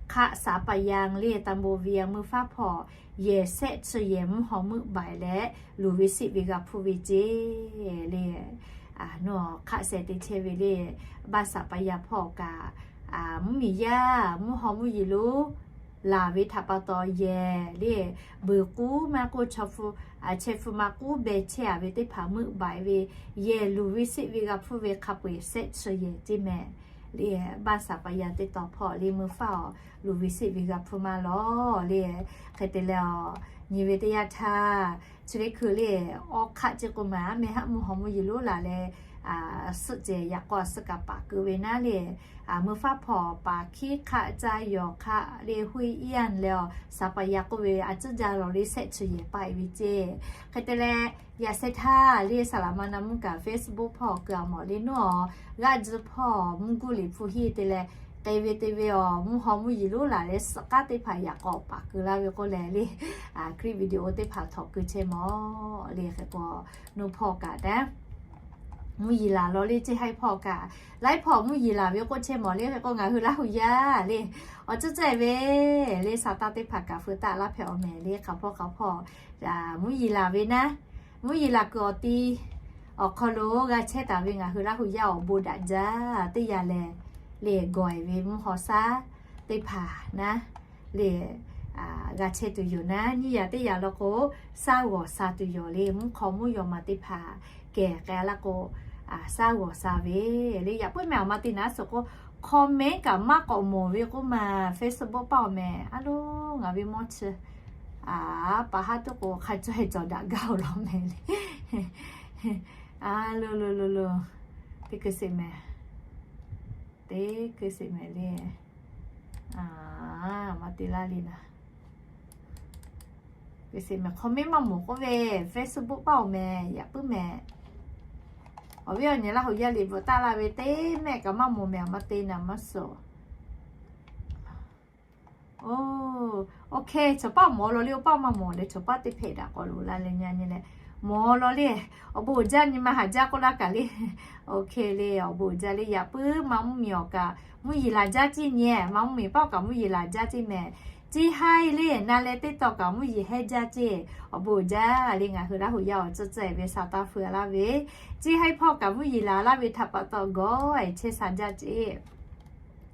hk'aˆ สาปยัง le ตำบลเวียง meuˇ faˉ hpawˇ yehˬ sehˆ chi yehˬ mvuhˇ hawˬ meuˆ baiˍ leh, luˬ ve seˆ ve g'a hpfuhˇ ve ceˇ le. Nawˬ hk'aˆ sehˍ te chehˇ ve le, บ้านสาปยัง hpawˇ kaꞈ mvuhˇmiˬ yaˇ mvuhˇ hawˬ mvuhˇ yeˬ lonˉ laˬ ve htaꞈ pa taw yehˬ le, beuˬ k'uˉ maˇ k'oˆ, chehˇ hpu maˇ k'uˉ beh chehˇ a ve teˇ hpaˍ meuˆ baiˍ ve, yehˬ luˬ ve seˆ ve g'a hpfuhˇ ve hk'a peu eˬ sehˆ chi yehˬ ceˇ mehˍ le. บ้านสาปยัง teˇ taw hpawˇ le, meuˇ faˉ awˬ luˬ ve seˆ ve g'a hpfuhˇ maˇ law le. Hk'e te leh, nyi ve teˇ yanˇ htaˇ chi ve hkui le, awˇ hk'aˆ ceˇ k'oˆ ma, meh haˆ mvuhˇ hawˬ mvuhˇ yeˬ lonˉ laˬ leh suhˆ cehˬ yaꞈ k'aw suhˆ kaꞈ paˍ keu ve naˉ le, meuˇ faˉ hpawˇ paˍ hkiˉ hk'aˆ caˇ yawˬ hk'aˆ le, ห้วยเอี้ยน leh awˬ สาปยัง k'oˆ ve a ciˉ jaˇ law le, sehˆ chi yehˬ paˆ e ve ceˇ. Hk'e te leh, yaꞈ sheh htaˇ le, saˍ laˍ ma na mvuhˇ kaꞈ Facebook hpawˇ keu a mawˬ le, nawˬ awˬ g'aˇ tzuhˇ hpawˇ mvuhˇ guˇ liꞈ hpu hiˆ te leh, te ve te ve awˬ mvuhˇ hawˬ mvuhˇ yeˬ lonˉ laˬ leh suhˆ k'aˉ teˇ hpaˍ yaꞈ k'aw paˍ keu laˇ ve k'oˆ leh le, clip video teˇ hpaˍ htawꞈ keu chehˇ mawˬ le. Hk'e k'o, nawˬ hpawˇ kaꞈ taˇ mvuhˇ yeˬ laˬ law le, ceˇ haiˇ hpawˇ kaꞈ laiˉ hpawˇ mvuhˇ yeˬ laˬ ve k'oˆ chehˇ mawˬ le. Hk'e k'o, ngaˬ hui Laˇ hu yaˇ le, awˬ ceuˬ ceuˬ ve le, sa taˇ teˇ hpaˍ kaꞈ feu taˆ laˇ hpehꞈ awˬ mehˍ le, hk'aˬ hpawˇ hk'aˬ hpawˇ mvuhˇ yeˬ laˬ ve naˉ, mvuhˇ yeˬ laˬ kuiˬ awˬ ti awˬ hk'aw lo g'a chehˇ taˍ ve ngaˬ hui Laˇ hu yaˇ awˬ bon daꞈ jaˇ teˇ yanˇ lehˬ, le gawˬ e ve mvuhˇ hawˬ shaˉ teˇ hpaˍ naˉ le g'a chehˇ tuˬ yoˬ naˉ, nyiˇ yanˇ teˇ yanˇ law k'o, shaˉ g'awˬ sha tuˬ yoˬ le. Mvuhˇ hk'aw mvuhˇ yaw ma teˇ hpaˍ kehˬ k'ai laˇ k'o, shaˉ g'awˬ sha ve le. Yaꞈ puiˉ meh awˬ ma te naˉ suhˍ k'o, comment kaꞈ maˇ k'awꞈ mawˬ ve k'oˆ ma, Facebook paˇ awˬ mehˍ a lo, ngaˬ ve mawˇ chi a, paˍ haˉ tuˉ k'o hk'a cawˬ e cawˬ daꞈ gaˇ oˬ law mehˍ le. A lo lo lo lo, teˇ keu sheˍ mehˍ, teˇ keu sheˍ mehˍ le. A, maˇ te laˇ le naˉ. Keu sheˍ mehˍ, comment maˇ mawˬ k'oˆ ve, Facebook paˇ awˬ mehˍ yaꞈ puiˉ mehˍ. Awˬ viˉ awˬ nyi Laˇ hu yaˇ liꞈ bvuhꞈ taˆ laˇ ve teˇ mehˆ kaꞈ maˇ mawˬ mehˍ, awˬ ma te naˉ maˇ suhˍ. O, OK, chaw paˇ mawˬ law le, oˇ paˇ maˇ mawˬ leh chaw paˇ teˇ hpehꞈ daꞈ k'awꞈ loꞈ la leh nyi nyi leh mawˬ law le. Awˬ bon uiˍ jaˇ nyi ma haꞈ jaˇ k'oˆ laˇ kaꞈ le. OK le, awˬ bon uiˍ jaˇ le. Yaꞈ puiˉ maˇ mvuhˇmiˬ awˬ kaꞈ mvuhˇ yeˬ laˬ jaˇ ceˇ nyi, maˇ mvuhˇmiˬ paˇ awˬ kaꞈ mvuhˇ yeˬ laˬ jaˇ ceˇ mehˍ. Ceˇ haiˇ le, na leh teˇ taw kaꞈ mvuhˇ yeˬ hehˉ jaˇ ceˇ. Awˬ bon uiˍ jaˇ le, ngaˬ hui Laˇ hu yaˇ awˬ tcuhˇ tcuhˇ e ve sa taˇ feu laˇ ve, ceˇ haiˇ hpawˇ kaꞈ mvuhˇ yeˬ laˬ laˇ ve htaꞈ pa taw gawˬ e chehˇ sha jaˇ ceˇ.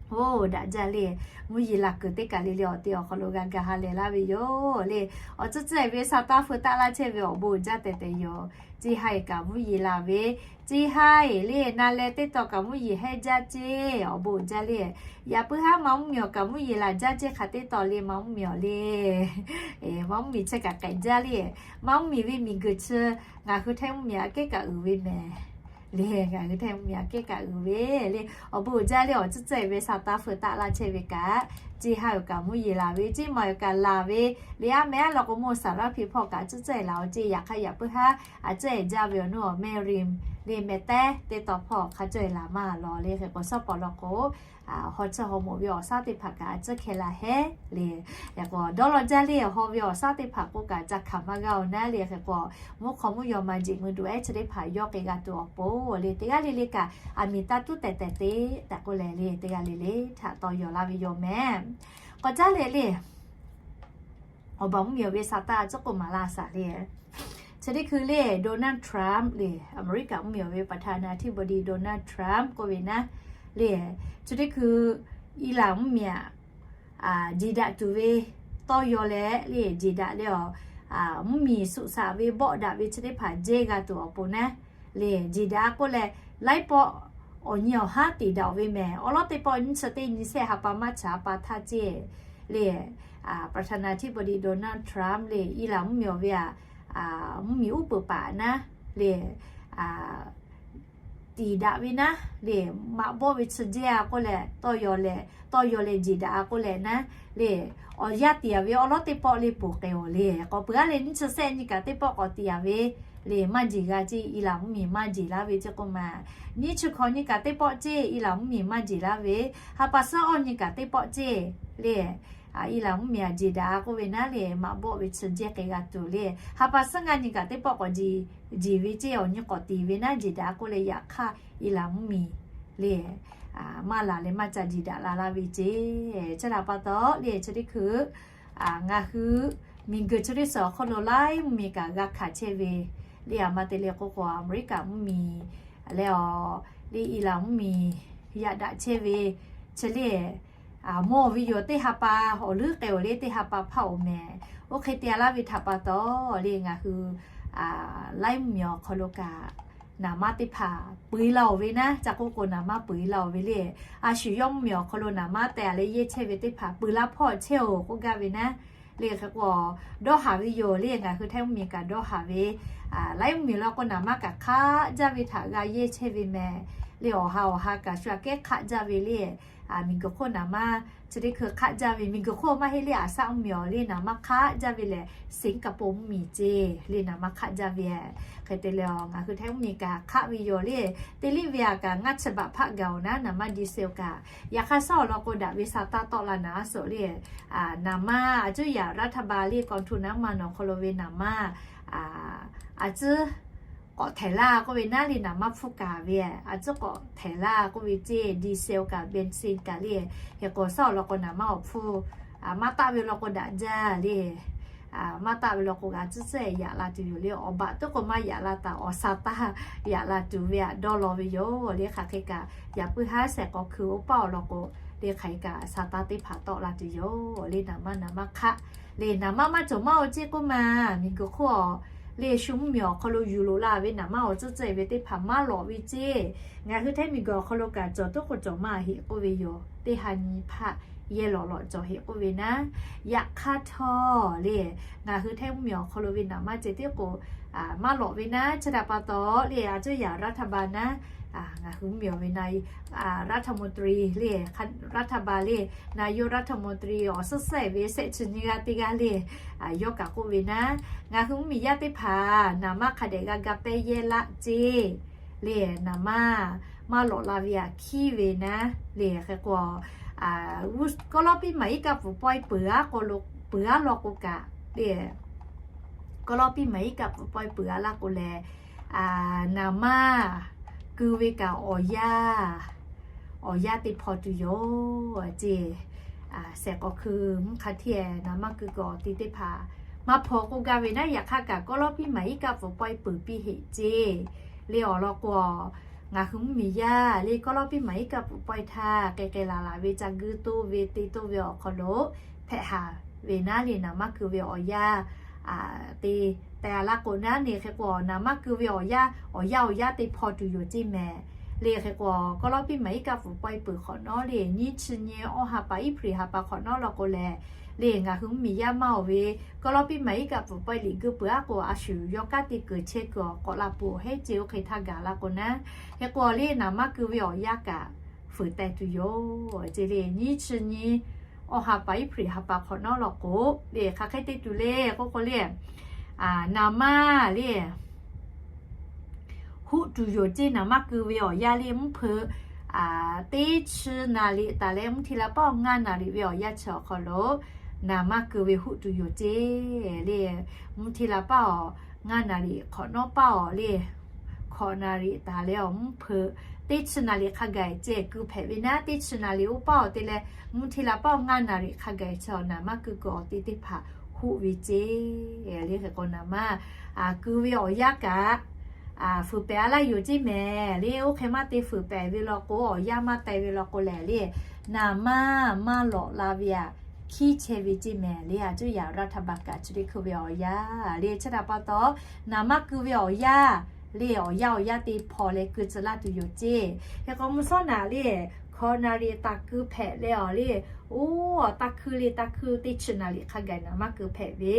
Oˇ daꞈ jaˇ le, mvuhˇ yeˬ laˬ kuiˬ teˇ kaˬ le le awˬ te awˬ hk'aw lo g'a ga ha lehˬ laˇ ve yoˬ le. Awˬ tcuhˇ tcuhˇ e ve sa taˇ feu taˆ laˇ chehˇ ve awˬ bon uiˍ jaˇ tehꞈ tehꞈ yoˬ. Ceˇ haiˇ kaꞈ mvuhˇ yeˬ laˬ ve, ceˇ haiˇ le, na leh teˇ taw kaꞈ mvuhˇ yeˬ hehˉ jaˇ ceˇ, awˬ bon uiˍ jaˇ le. Yaꞈ puiˉ haˉ maˇ mvuhˇmiˬ awˬ kaꞈ mvuhˇ yeˬ laˬ jaˇ ceˇ hk'aˬ teˇ taw le, maˇ mvuhˇmiˬ awˬ le. Maˇ mvuhˇmiˬ chehˇ kaꞈ k'ehꞈ jaˇ le. Maˇ mvuhˇmiˬ ve miˬguiˬ chi ngaˬ hui Htaiˇ mvuhˇmiˬ aꞈ kehˉ kaꞈ uiˍ ve mehˍ. le. Ngaˬ hui htaiˇ mvuhˇmiˬ aꞈ kehˉ kaꞈ uiˍ ve le, awˬ bon uiˍ jaˇ le. Awˬ tcuhˉ tcuhˉ-e ve sa taˇ feu taˆ laˇ chehˇ ve kaꞈ, ceˇ haˉ-oˬ kaꞈ mvuhˇ yeˬ laˬ ve, ceˇ maˬ-oˬ kaꞈ laˬ ve le. A meh a law k'o, mvuhˇ saˍ laˇ hpiˇ hpawˇ kaꞈ tcuhˉ tcuhˉ-e laˬ-oˬ ceˇ. Yaꞈ hk'aˇ yaꞈ puiˉ haˉ a tcuhˉ-e jaˇ ve awˬ nuˇ awˬ meh rim le meh tehˉ teˇ taw hpawˇ hk'a caweh laˬ maˇ lawˬ le. Hk'e k'o, shawˉ pawˍ law k'o, hawˉ tsuhˇ hawˉ mawꞈ ve awˬ shaˉ teˇ hpaˍ kaꞈ a tcuhˉ hkeh la hehˉ le. Yaꞈ k'o dawˇ law jaˇ le, hawˉ ve awˬ shaˉ teˇ hpaˍ k'oˆ kaꞈ ca hkanˍ maˇ g'a-oˬ naˉ le. Hk'e k'o, mvuhˇ hk'aw mvuhˇ yaw ma jeꞈ mui duˬ ehˉ chi teˇ hpaˍ yawˇ k'ai g'a tuˬ awˬ pon le, teˇ g'aˇ le le kaꞈ aˬ miˍ taˇ tuˉ tehˬ tehˬ te tehꞈ k'oˆ leh le, teˇ g'aˇ le le htaꞈ taw yaw laˇ ve yoˬ meh. K'awꞈ caˉ leh le, awˬ baˬ mvuhˇmiˬ awˬ ve sa taˇ tcuhˉ k'oˆ maˍ laˇ shaˍ le. Chi teˇ hkui le, Donald Trump le, Aˍmeˍriˆkaˍ mvuhˇmiˬ awˬ ve ประธานาธิบดี Donald Trump k'oˆ ve naˉ le, chi teˇ hkui Iˉlaˍ mvuhˇmiˬ aꞈ jeˬ daꞈ tuˬ ve tawˇ yaw leh le, jeˬ daꞈ leh awˬ mvuhˇmiˬ suꞈ shaꞈ ve bawˆ daꞈ ve chi teˇ hpaˍ jehˇ g'a tuˬ awˬ pon naˉ le, jeˬ daꞈ k'oˆ leh, laiˉ pawˆ awˬ nyi awˬ haˉ teꞈ daꞈ-oˬ ve meh. Awˉ lawˉ teˇ pawˆ nyiˇ chi teˇ nyi sehˆ ha pa maˇ chaꞈ ha pa htaˇ ceˇ le, ประธานาธิบดี Donald Trump le, Iˉlaˍ mvuhˇmiˬ awˬ ve aꞈ, mvuhˇmiˬ uˉ peunˍ paˍ naˉ le, tiˍ daꞈ ve naˉ le, maꞈ bawˆ ve chi jehˇ-a k'oˆ leh, tawˇ yaw leh, tawˇ yaw leh jeˬ daꞈ-a k'oˆ leh naˉ le, awˬ yanˇ tiˍ-a ve awˉ lawˉ teˇ pawˆ le ponˬ k'ai-oˬ le. K'awꞈ peuˬ-a leh nyiˇ chi sehˆ nyi kaꞈ teˇ pawˆ k'awꞈ tiˍ-a ve le, maˇ jeˬ g'a ceˇ. Iˉlaˍ mvuhˇmiˬ maˇ jeˬ laˇ ve ceˇ k'oˆ ma. Nyiˇ chi hkawꞈ nyi kaꞈ teˇ pawˆ ceˇ, Iˉlaˍ mvuhˇmiˬ maˇ jeˬ laˇ ve, ha pa suhˉ awˇ nyi kaꞈ teˇ pawˆ ceˇ le. Iˉlaˍ mvuhˇmiˬ aꞈ jeˬ daꞈ-a k'oˆ ve naˉ le, maꞈ bawˆ ve chi jehˇ k'ai g'a tuˬ le. Ha pa suhˉ ngaˇ nyi kaꞈ teˇ pawˆ k'awꞈ jeˬ, jeˬ ve ceˇ. Awˬ nyi k'awꞈ tiˍ ve naˉ jeˬ daꞈ-a k'oˆ leh, yaꞈ hk'aˇ Iˉlaˍ mvuhˇmiˬ le, maˇ laˬ leh maˇ ca jeˬ daꞈ la laˇ ve ceˇ. Chi htaꞈ pa taw le, chi teˇ hkui ngaˬ hui miˬguiˬ chi teˇ suhˍ awˬ hk'oˆ lo laiˉ mvuhˇmiˬ kaꞈ g'a hkanˍ chehˇ ve le. Aˬ ma te leh k'oˆ k'o, Aˍmeˍriˆkaˍ mvuhˇmiˬ leh awˬ le, Iˉlaˍ mvuhˇmiˬ yaꞈ daꞈ chehˇ ve chi le, mawˬ ve yoˬ. Teˇ ha pa awˬ leuˉ k'ai-oˬ le, teˇ ha pa hpaˇ-oˬ meh. Oˇ hk'e te-a laˇ ve htaꞈ pa taw le, ngaˬ hui laiˉ mvuhˇmiˬ awˬ hk'aw lo kaꞈ naˍ manˇ teˇ hpaˍ peu-eˬ la-oˬ ve naˉ, ca k'oˆ k'o naˍ manˇ peu-eˬ la-oˬ ve le. A shu yawˇ mvuhˇmiˬ awˬ hk'aw lo naˍ manˇ tehꞈ leh yehˇ chehˇ ve teˇ hpaˍ peu-eˬ la hpawˇ chehˇ-oˬ k'oˆ gaˇ ve naˉ le. Hk'e k'o, dawˇ haˍ ve yoˬ le. Ngaˬ hui htaiˇ mvuhˇmiˬ kaꞈ dawˇ haˍ ve, laiˉ mvuhˇmiˬ law k'o naˍ manˇ kaꞈ hk'aˆ jaˇ ve htaꞈ g'a yehˇ chehˇ ve meh le. Awˬ ha awˬ ha kaꞈ shu aꞈ kehˉ hk'aˆ jaˇ ve le. Miˬguiˬ hk'oˆ naˍ manˇ chi teˇ hkui hk'aˆ jaˇ ve, miˬguiˬ hk'oˆ maˇ heˆ le, aˬ shaˆ mvuhˇmiˬ awˬ le naˍ manˇ hk'aˆ jaˇ ve lehˬ, Singapore mvuhˇmiˬ ceˇ le naˍ manˇ hk'aˆ jaˇ ve. Hk'e te leh ngaˬ hui htaiˇ mvuhˇmiˬ kaꞈ hk'aˆ ve yoˬ le. Teˇ liˇ ve aꞈ kaꞈ ngaˇ chi baꞈ hpaˆ gaˬ-oˬ naˉ, naˍ manˇ diesel kaꞈ. Yaꞈ hk'aˇ shaˉ awˬ lawn k'o daꞈ ve sa taˇ tawˆ la naˍ a suhˍ le. Naˍ manˇ a cuˉ yaꞈ รัฐบาล le กองทุนน้ำมัน awˬ hk'aw lo ve naˍ manˇ a cuˉ k'awꞈ htehˍ laˇ k'oˆ ve naˉ le, naˍ manˇ hpfuhˇ kaˍ ve a cuˉ k'awꞈ htehˍ laˇ k'oˆ ve ceˇ. Diesel kaꞈ เบนซิน kaꞈ le. Hk'e k'o shaˉ awˬ lawn k'o naˍ manˇ awˬ hpfuhˇ maˇ taˆ ve law k'o daꞈ jaˇ le. Maˇ taˆ ve law k'o g'a tcuhˉ tcuhˉ-e yaꞈ la tuˬ yoˬ le. Awˬ baꞈ tuˉ k'o maˇ yaꞈ la taˍ, awˬ sa taˇ yaꞈ la tuˬ ve aꞈ dawˇ law ve yoˬ le. Hk'aˬ hk'e kaꞈ yaꞈ puiˉ haˉ shehˍ k'awꞈ hkui oˇ paˆ awˬ lawn k'o le, hk'aˬ hk'e kaꞈ sa taˇ teˇ hpaˍ tawˆ la tuˬ yoˬ le. Naˍ manˇ naˍ manˇ hk'aˆ le, naˍ manˇ maˇ cawˬ maˇ-oˬ ceˇ k'oˆ ma. Miˬguiˬ hk'oˆ awˬ le shu mvuhˇmiˬ awˬ hk'aw lo yuˬ loꞈ la ve naˍ manˇ awˬ tcuhˉ tcuhˉ-e ve teˇ hpaˍ maˇ lawꞈ ve ceˇ. Ngaˬ hui htaiˇ miˬguiˬ awˬ hk'aw lo kaꞈ cawˬ tuˉ k'o cawˬ maˇ heˆ k'oˆ ve yoˬ. Teˇ ha nyi hpaˆ yehˇ lawꞈ lawꞈ cawˬ heˆ k'oˆ ve naˉ. Yaꞈ hk'aˇ htawˇ le, ngaˬ hui htaiˇ mvuhˇmiˬ awˬ hk'aw lo ve naˍ manˇ ceh tiˉ k'o maˇ lawꞈ ve naˉ. Chi htaꞈ pa taw le, a cuˉ yaꞈ รัฐบาล naˉ, ngaˬ hui mvuhˇmiˬ awˬ ve naˉ รัฐมนตรี le, รัฐบาล le, นายกรัฐมนตรี awˬ suhˉ suhˉ-e ve shehˆ chi nyi g'aˇ teˇ g'aˇ le, yawˇ kaꞈ k'oˆ ve naˉ, ngaˬ hui mvuhˇmiˬ yaˇ teˇ hpaˍ naˍ manˇ hk'a dehꞈ g'a ga pehˇ yehˇ laˆ ceˇ le. Naˍ manˇ maˇ lawꞈ la ve aꞈ hkiˉ ve naˉ le. Hk'e k'o, Kawˇlawˇpiˇ maˍ iˉ kaˆ pfuhˍ pawehˇ peuˬ aˉ k'o lo, peuˬ aˉ law k'o kaꞈ le, Kawˇlawˇpiˇ maˍ iˉ kaˆ pfuhˍ pawehˇ peuˬ aˉ laˇ k'o leh, naˍ manˇ keu ve kaꞈ awˬ yanˇ, awˬ yanˇ te hpaw tuˬ yoˬ ceˇ. Shehˍ k'awꞈ hkui mvuhˇ hk'a hteˇ naˍ manˇ keu kaꞈ awˬ te teˇ hpaˍ maˇ hpaw k'oˆ gaˇ ve naˉ. Yaꞈ hk'aˇ kaꞈ Kawˇlawˇpiˇ maˍ iˉ kaˆ pfuhˍ pawehˇ peuˬ piˇ heˆ ceˇ le. Awˬ lawn k'o, ngaˬ hui mvuhˇmiˬ yaˇ le Kawˇlawˇpiˇ maˍ iˉ kaˆ pfuhˍ pawehˇ htaˇ k'ai k'ai laˬ laˬ ve ca guiˇ toˇ ve te toˇ ve awˬ hk'aw lo hpehꞈ haˍ ve naˉ le, naˍ manˇ keu ve awˬ yanˇ te teh laˇ k'o naˉ le. Hk'e k'o, naˍ manˇ keu ve awˬ yanˇ awˬ yanˇ awˬ yanˇ te hpaw tuˬ yoˬ ceˇ meh le. Hk'e k'o, Kawˇlawˇpiˇ maˍ iˉ kaˆ pfuhˍ pawehˇ peuˬ hk'awꞈ nawˉ le, nyiˇ chi nyi awˇ ha pa iˉ hpri ha pa hk'awꞈ nawˉ law k'o leh, le ngaˬ hui mvuhˇmiˬ yaˇ maˇ oˬ ve, kawˇ lawˇ piˇ maˍ iˉ kaˆ pfuhˍ pawehˇ liꞈ gui peuˬ aˉ k'o, a shu yawˇ kanˉ te kuiˬ chehˇ kuiˬ awˬ k'awꞈ la peuˬ awˬ hehˉ ce oˇ hk'e htaˇ gaˬ la k'o naˉ. Hk'e k'o le, naˍ manˇ keu ve awˬ yanˇ kaꞈ fuiˍ teh tuˬ yoˬ ce le. Nyiˇ chi nyi awˬ ha pa April ha pa hk'awꞈ nawˉ law k'o le, hk'aˬ hk'e te tuˬ le k'oˆ k'o le, naˍ manˇ le huˆ tuˬ yoˬ ce. Naˍ manˇ keu ve awˬ yanˇ le mvuhˇ hpeuꞈ teˇ chi naˍ riˍ taˍ leh mvuhˇ hti la paˉ awˬ ngaˇ naˍ riˍ ve awˬ yanˇ chi awˬ hk'aw lo naˍ manˇ keu ve huˆ tuˬ yoˬ ce le. Mvuhˇ hti la paˉ awˬ ngaˇ naˍ riˍ hk'awꞈ nawˉ paˉ awˬ le hkawꞈ naˍ riˍ taˍ leh awˬ mvuhˇ hpeuꞈ teˇ chi naˍ riˍ hk'a gaˬ ce keu hpehꞈ ve naˉ, teˇ chi naˍ riˍ oˇ paˉ awˬ te leh mvuhˇ hti la paˉ awˬ ngaˇ naˍ riˍ hk'a gaˬ chi awˬ naˍ manˇ keu kuiˬ awˬ te teˇ hpaˍ huˆ ve ce le. Hk'e k'o naˍ manˇ keu ve awˬ yanˇ kaꞈ fuiˍ pehˍ a laˇ yoˬ ce mehˍ le. Oˇ hk'e maˇ te fuiˍ pehˍ ve law k'o, awˬ yanˇ maˇ teh ve law k'o lehˬ le, naˍ manˇ maˇ lawꞈ la ve aꞈ hkiˉ chehˇ ve ce mehˍ le. A cuˇ yaꞈ รัฐบาล kaꞈ chi teˇ hkui ve awˬ yanˇ le chi htaꞈ pa taw, naˍ manˇ keu ve awˬ yanˇ le awˬ yanˇ awˬ yanˇ te hpaw leh keu tcuh laˇ tuˬ yoˬ ce. Hk'e k'o mvuhˇ shawˉ naˍ le hkawꞈ naˍ riˍ taˍ keu hpehꞈ leh awˬ le, oˇ taˇ hkuiˇ le taˇ hkuiˇ teˇ chi naˍ riˍ hk'a gaˬ naˍ manˇ keu hpehꞈ ve.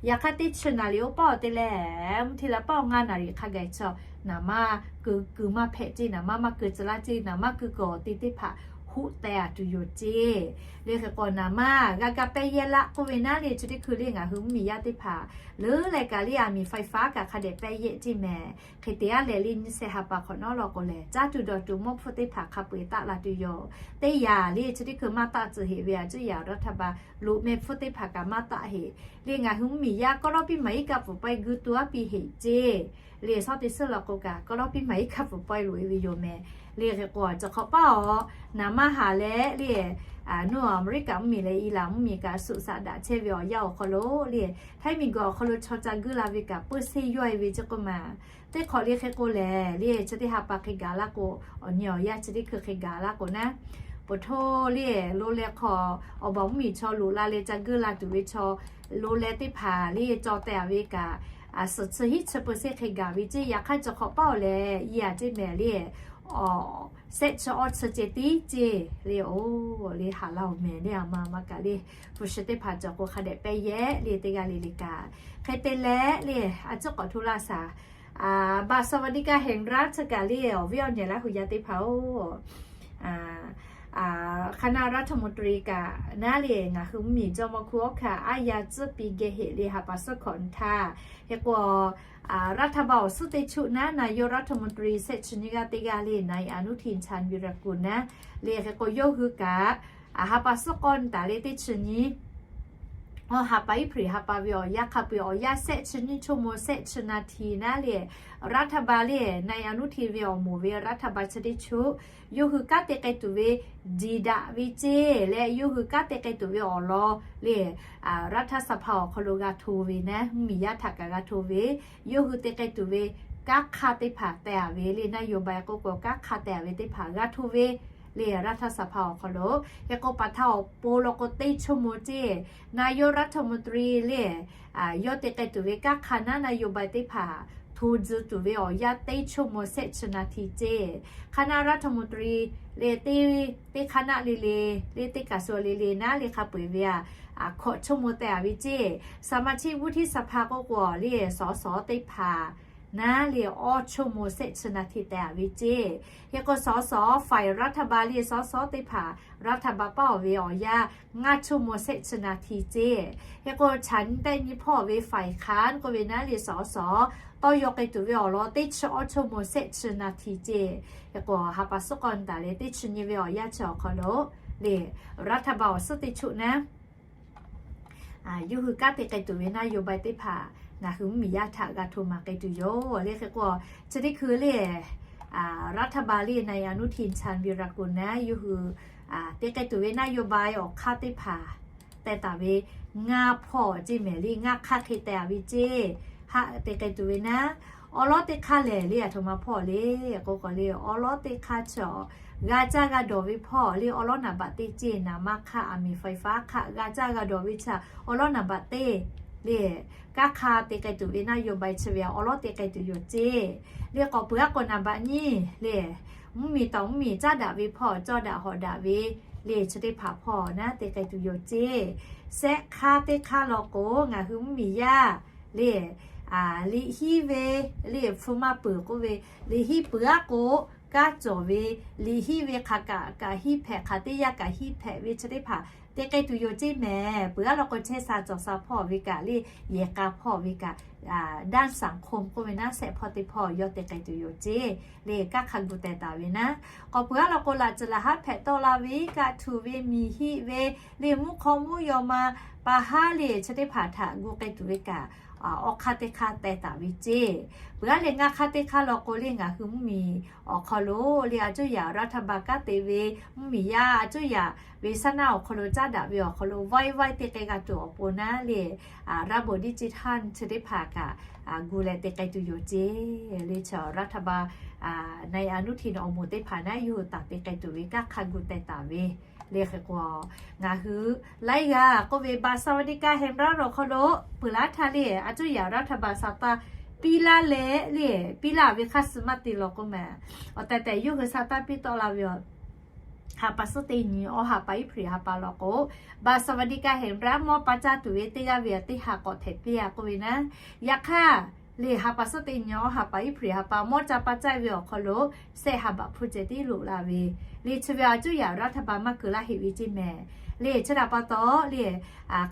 Yaꞈ hk'aˇ teˇ chi naˍ riˍ oˇ paˉ awˬ te leh mvuhˇ hti la paˉ awˬ ngaˇ naˍ riˍ hk'a gaˬ chi naˍ manˇ keu keu maˇ hpehꞈ ce, naˍ manˇ maˇ keu tcuh laˇ ce, naˍ manˇ keu kuiˬ awˬ te teˇ hpaˍ huˆ teh a tuˬ yoˬ ce. Le hk'e k'o naˍ manˇ g'a ga pehˇ yehˇ laˆ k'oˆ ve naˉ le chi teˇ hkui le ngaˬ hui mvuhˇmiˬ yaˇ teˇ hpaˍ leuˉ leh kaꞈ le aˬ miˍ ไฟฟ้า kaꞈ hk'a dehꞈ pehˇ yehˇ ce mehˍ. Hk'e te aˉ leh le nyi shehˍ ha pa hk'awꞈ nawˉ law k'o lehˬ, caˇ tuˬ dawˬ tuˬ mawˇ hpfuhˇ teˇ hpaˍ hk'a peu-eˬ taˆ la tuˬ yoˬ. Teˇ yanˇ le chi teˇ hkui maˇ taˆ tcuh heꞈ ve a cuˇ yaꞈ รัฐบาล loꞈ meh hpfuhˇ teˇ hpaˍ kaꞈ maˇ taˆ heꞈ. Le ngaˬ hui mvuhˇmiˬ yaˇ kawˇ lawˇ piˇ maˍ iˉ kaˆ pfuhˍ pawehˇ gui tu aˉ piˇ heꞈ ce. Le shawˉ teˇ suhˉ law k'o kaꞈ kawˇ lawˇ piˇ maˍ iˉ kaˆ pfuhˍ pawehˇ loꞈ e ve yoˬ mehˍ. Le hk'e k'o a cawˬ hk'awꞈ paˉ awˬ naˍ manˇ haˍ leh le nuˇ Aˍmeˍriˆkaꞈ mvuhˇmiˬ leh Iˉlaꞈ mvuhˇmiˬ kaꞈ suꞈ shaꞈ daꞈ chehˇ ve awˬ yanˇ awˬ hk'aw lo le, htaiˇ miˬguiˬ awˬ hk'aw lo chaw ca guiˇ la ve kaꞈ peuˇ seˇ yawˇ e ve ce k'oˆ maˬ. Teˇ hk'awꞈ le hk'e k'o lehˬ le chi teˇ ha pa hk'e gaˬ laˇ k'o, awˬ nyi awˬ yanˇ chi teˇ hkui hk'e gaˬ laˇ k'o naˉ, poˬ hto le lo leh hk'aw awˬ baˬ mvuhˇmiˬ chaw loꞈ la leh ca guiˇ la tuˬ ve chaw lo leh teˇ hpaˍ le caw teh a ve kaꞈ, suhˍ chi hiˉ chi peuˇ seˇ hk'e gaˬ ve ce. Yaꞈ hk'aˇ cawˬ hk'awꞈ paˉ awˬ lehˬ, iˉ yaꞈ ce mehˍ le, sehˆ chi awˇ chi ceh tiˉ ce le oˬ le haˍ la awˬ mehˍ le a ma ma kaꞈ le, hpu shi teˇ hpaˍ cawˬ k'o hk'a dehꞈ pehˇ yehˇ le teˇ g'aˇ le le kaꞈ. Hk'e te leh le a cuˉ k'awꞈ hto laˇ shaˍ บัตรสวัสดิการแห่งรัฐ kaꞈ le awˬ viˉ awˬ nyi laˇ hui yaˇ teˇ hpaˍ oˬ, คณะรัฐมนตรี kaꞈ naˉ le ngaˬ hui mvuhˇmiˬ jawˇmawˇ hkunˉ hawˉ hkanˇ aˉ yaˇ tcuhˉ piˇ geh heꞈ le ha pa suhˉ hkawꞈ htaˇ. Hk'e k'o รัฐบาล awˬ suhˉ teˇ chuˆ naˉ นายกรัฐมนตรี sehˆ chi nyiˇ g'aˇ teˇ g'aˇ le นายอนุทิน ชาญวีรกูล naˉ le hk'e k'o yawˇ hui kaꞈ ha pa suhˉ k'awˇ taˍ le teˇ chi nyi awˬ ha pa April ha pa ve awˬ yanˇ hk'a peu-eˬ awˬ yanˇ sehˆ chi nyiˇ ชั่วโมง sehˆ chi นาที naˉ le รัฐบาล le นายอนุทิน ve awˬ moˍ ve รัฐบาล chi teˇ chuˆ yawˇ hui kanˉ te k'ai tuˬ ve diˬ daꞈ ve ce leh yawˇ hui kanˉ te k'ai tuˬ ve awˬ lawn le รัฐสภา awˬ hk'aw lo g'a hto ve naˉ, mvuhˇmiˬ yaˇ htaꞈ kaꞈ g'a hto ve, yawˇ hui te k'ai tuˬ ve kanˉ hk'aˇ teˇ hpaˍ teh a ve le นโยบาย k'oˆ k'o kanˉ hk'aˇ teh a ve teˇ hpaˍ g'a hto ve le รัฐสภา awˬ hk'aw lo. Hk'e k'o pa htaˇ awˬ pon law k'o teˇ ชั่วโมง ce นายกรัฐมนตรี le yawˇ te k'ai tuˬ ve kanˉ hk'aˇ naˉ นโยบาย teˇ hpaˍ hto tcuh tuˬ ve awˬ yanˇ teˇ ชั่วโมง sehˆ chi นาที ce คณะรัฐมนตรี le teˇ teˇ คณะ le le le teˇ กระทรวง le le naˉ le hk'a peu-eˬ ve a hkawꞈ ชั่วโมง teh a ve ce. สมาชิกวุฒิสภา k'oˆ k'o le สส teˇ hpaˍ naˉ le awˇ ชั่วโมง sehˆ chi นาที teh a ve ce. Hk'e k'o สส ฝ่ายรัฐบาล le สส teˇ hpaˍ รัฐบาล paˉ awˬ ve awˬ yanˇ ngaˇ ชั่วโมง sehˆ chi นาที ce. Hk'e k'o ฉัน tehꞈ nyi hpawˇ ve ฝ่ายค้าน k'oˆ ve naˉ le สส tawˇ yaw k'ai tuˬ ve awˬ lawn teˇ chi awˇ ชั่วโมง sehˆ chi นาที ce. Hk'e k'o ha pa suhˉ k'awˇ taˍ leh teˇ chi nyi ve awˬ yanˇ chi awˬ hk'aw lo le รัฐบาล awˬ suhˉ teˇ chuˆ naˉ yawˇ hui kanˉ te k'ai tuˬ ve นโยบาย teˇ hpaˍ ngaˬ hui mvuhˇmiˬ yaˇ htaꞈ g'a hto maˍ k'ai tuˬ yoˬ le. Hk'e k'o chi teˇ hkui le รัฐบาล le นายอนุทิน ชาญวีรกูล naˉ yawˇ hui te k'ai tuˬ ve นโยบาย awˬ hk'aˇ teˇ hpaˍ teh taˍ ve ngaˇ hpawˇ ce mehˍ le ngaˇ hk'aˇ hk'e teh a ve ce. Haˆ te k'ai tuˬ ve naˉ awˉ lawˉ teˇ hk'aˇ lehˬ le a htoꞈ ma hpawˇ le k'o k'o le awˉ lawˉ teˇ hk'aˇ chi g'a caˇ g'a dawˬ ve hpawˇ le awˉ lawˉ นัมเบอร์ teˇ ce น้ำมัน hk'aˇ อาหารไฟฟ้า hk'aˇ g'a caˇ g'a dawˬ ve chi awˉ lawˉ นัมเบอร์ teˇ le kanˉ hk'aˇ te k'ai tuˬ ve นโยบาย chi ve awˉ lawˉ te k'ai tuˬ yoˬ ce. Le k'awꞈ peuˬ aˉ k'o นัมเบอร์ nyiˇ le mvuhˇmiˬ tawˍ mvuhˇmiˬ caˉ daꞈ ve hpawˇ cawˇ daꞈ hawꞈ daꞈ ve le chi teˇ hpaˍ hpawˇ naˉ te k'ai tuˬ yoˬ ceˇ. Shehˆ hk'aˇ teˇ hk'aˇ law k'o, ngaˬ hui mvuhˇmiˬ yaˇ le, liꞈ hiˉ ve le hpu maˇ peuˬ k'oˆ ve, liꞈ hiˉ peuˬ aˉ k'o, kaˇ cawˬ ve, liꞈ hiˉ ve hk'aˬ kaꞈ kaꞈ hiˉ hpehꞈ, hk'aˬ teˇ yanˇ kaꞈ hiˉ hpehꞈ ve chi teˇ hpaˍ te k'ai tuˬ yoˬ ceˇ mehˍ. Peuˬ aˉ law k'o, chehˇ sha cawˬ sha hpawˇ ve kaꞈ le, yehˬ k'a hpawˇ ve kaꞈ, ด้านสังคม k'oˆ ve naˉ, shehˆ hpawˇ teˇ hpawˇ yawˇ te k'ai tuˬ yoˬ ceˇ. Le kaˇ hk'a gu teh taˍ ve naˉ, k'awꞈ peuˬ aˉ law k'o, laꞈ ceuˬ laꞈ haˉ hpehꞈ tawˆ la ve, kaꞈ htuꞈ ve, miˬ hiˆ ve, le mvuhˇ hk'aw mvuhˇ yaw ma pa haˉ le chi teˇ hpaˍ htaꞈ gu k'ai tuˬ ve kaꞈ, awˬ hk'aˇ teˇ hk'aˇ teh taˍ ve ceˇ. Peuˬ aˉ le ngaˇ hk'aˇ teˇ hk'aˇ law k'o le, ngaˬ hui mvuhˇmiˬ awˬ hk'aw lo le a cuˇ yaꞈ รัฐบาล kanˉ te ve, mvuhˇmiˬ yaˇ a cuˇ yaꞈ ve shaˉ naˆ awˬ hk'aw lo caˉ daꞈ ve awˬ hk'aw lo vaiˇ vaiˇ te k'ai g'a tuˬ awˬ pon naˉ le, ระบบดิจิทัล chi teˇ hpaˍ kaꞈ gu leh te k'ai tuˬ yoˬ ceˇ. Le chi รัฐบาล ในอนุทิน awˬ moˍ teˇ hpaˍ naˉ yawˇ hui taˍ te k'ai tuˬ ve kaˇ hk'a gu teh taˍ ve. Le hk'e k'o, ngaˬ hui laiˉ g'aˇ k'oˆ ve บัตรสวัสดิการแห่งรัฐ awˬ hk'aw lo peuˬ laˉ htaˇ le a cuˇ yaꞈ รัฐบาล sa taˇ piˇ laˇ leh le, piˇ laˇ ve hk'a suh maˇ te law k'oˆ mehˍ. Awˬ tehˬ tehˬ yawˇ hui sa taˇ piˇ tawˆ la ve yoˬ. Haˍ paˍ suhˉ teˇ nyi, awˬ haˍ paˍ April haˍ paˍ law k'o, บัตรสวัสดิการแห่งรัฐ mawˇ pa caˇ tuˬ ve teˇ g'aˇ ve teˇ haˍ k'awꞈ htehꞈ piˇ a k'oˆ ve naˉ. Yaꞈ hk'aˇ, le haˍ paˍ suhˉ teˇ nyi, awˬ haˍ paˍ April haˍ paˍ mawˇ ca pa caˇ ve awˬ hk'aw lo, shehˆ haˍ baꞈ hpu ceh tiˉ loꞈ la ve, le chi ve a cuˇ yaꞈ รัฐบาล maˇ keu laˇ heˆ ve ceˇ mehˍ. Le chi htaꞈ pa taw le